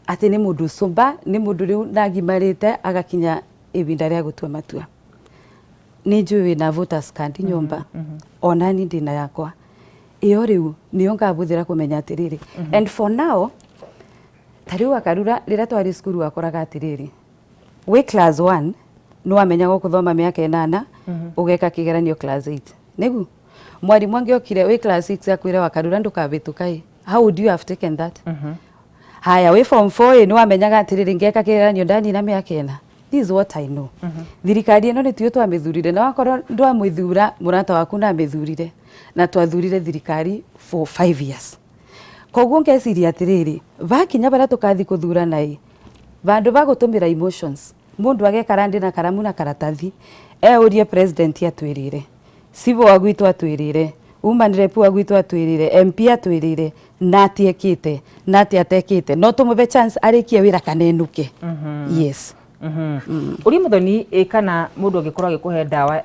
atĩ nĩ mũndũ cũmba, nĩ mũndũ rĩu ndagimarĩte agakinya ibinda rĩa gũtua matua. Nĩ njũĩ wĩna voters card nyũmba, onani ndĩna yakwa, ĩyo rĩu nĩyo ngabũthĩra kũmenya atĩrĩrĩ. And for now, ta rĩu wakarura, rĩrĩa twarĩ cukuru wakoraga atĩrĩrĩ, wĩ class 1 nĩ wamenyaga ũkũthoma mĩaka 8, ũgeka kĩgeranio class 8. Nĩgu mwarimũ angĩokire wĩ class 6 akwĩre, "Wakarura, ndũkabĩtũka," ĩ how would you have taken that? Haya, wĩ form 4 ĩ nĩ wamenyaga atĩrĩrĩ, ngeka kĩgeranio ndanina mĩaka 4. This is what I know. Thirikari ĩno nĩ tuo twamĩthurire, na wakorwo ndwamĩthura, mũrata waku namĩthurire, na twathurire thirikari for 5 years. Koguo ngeciria atĩrĩrĩ, vakinya barĩa tũkathi kũthurana ĩ, vandũ va gũtũmĩra emotions, mũndũ agekara ndĩ na karamu na karatathi, eurie president atwĩrĩre, civil wa gwitũ atwĩrĩre, woman rep wa gwitũ atwĩrĩre, MP atwĩrĩre, na atiekĩte na atĩ atekĩte, no tũmũbe chance arĩkie wĩra kana enũke. Yes. Ũria mũthoni ĩ, kana mũndũ angĩkorwo agĩkũhe ndawa ya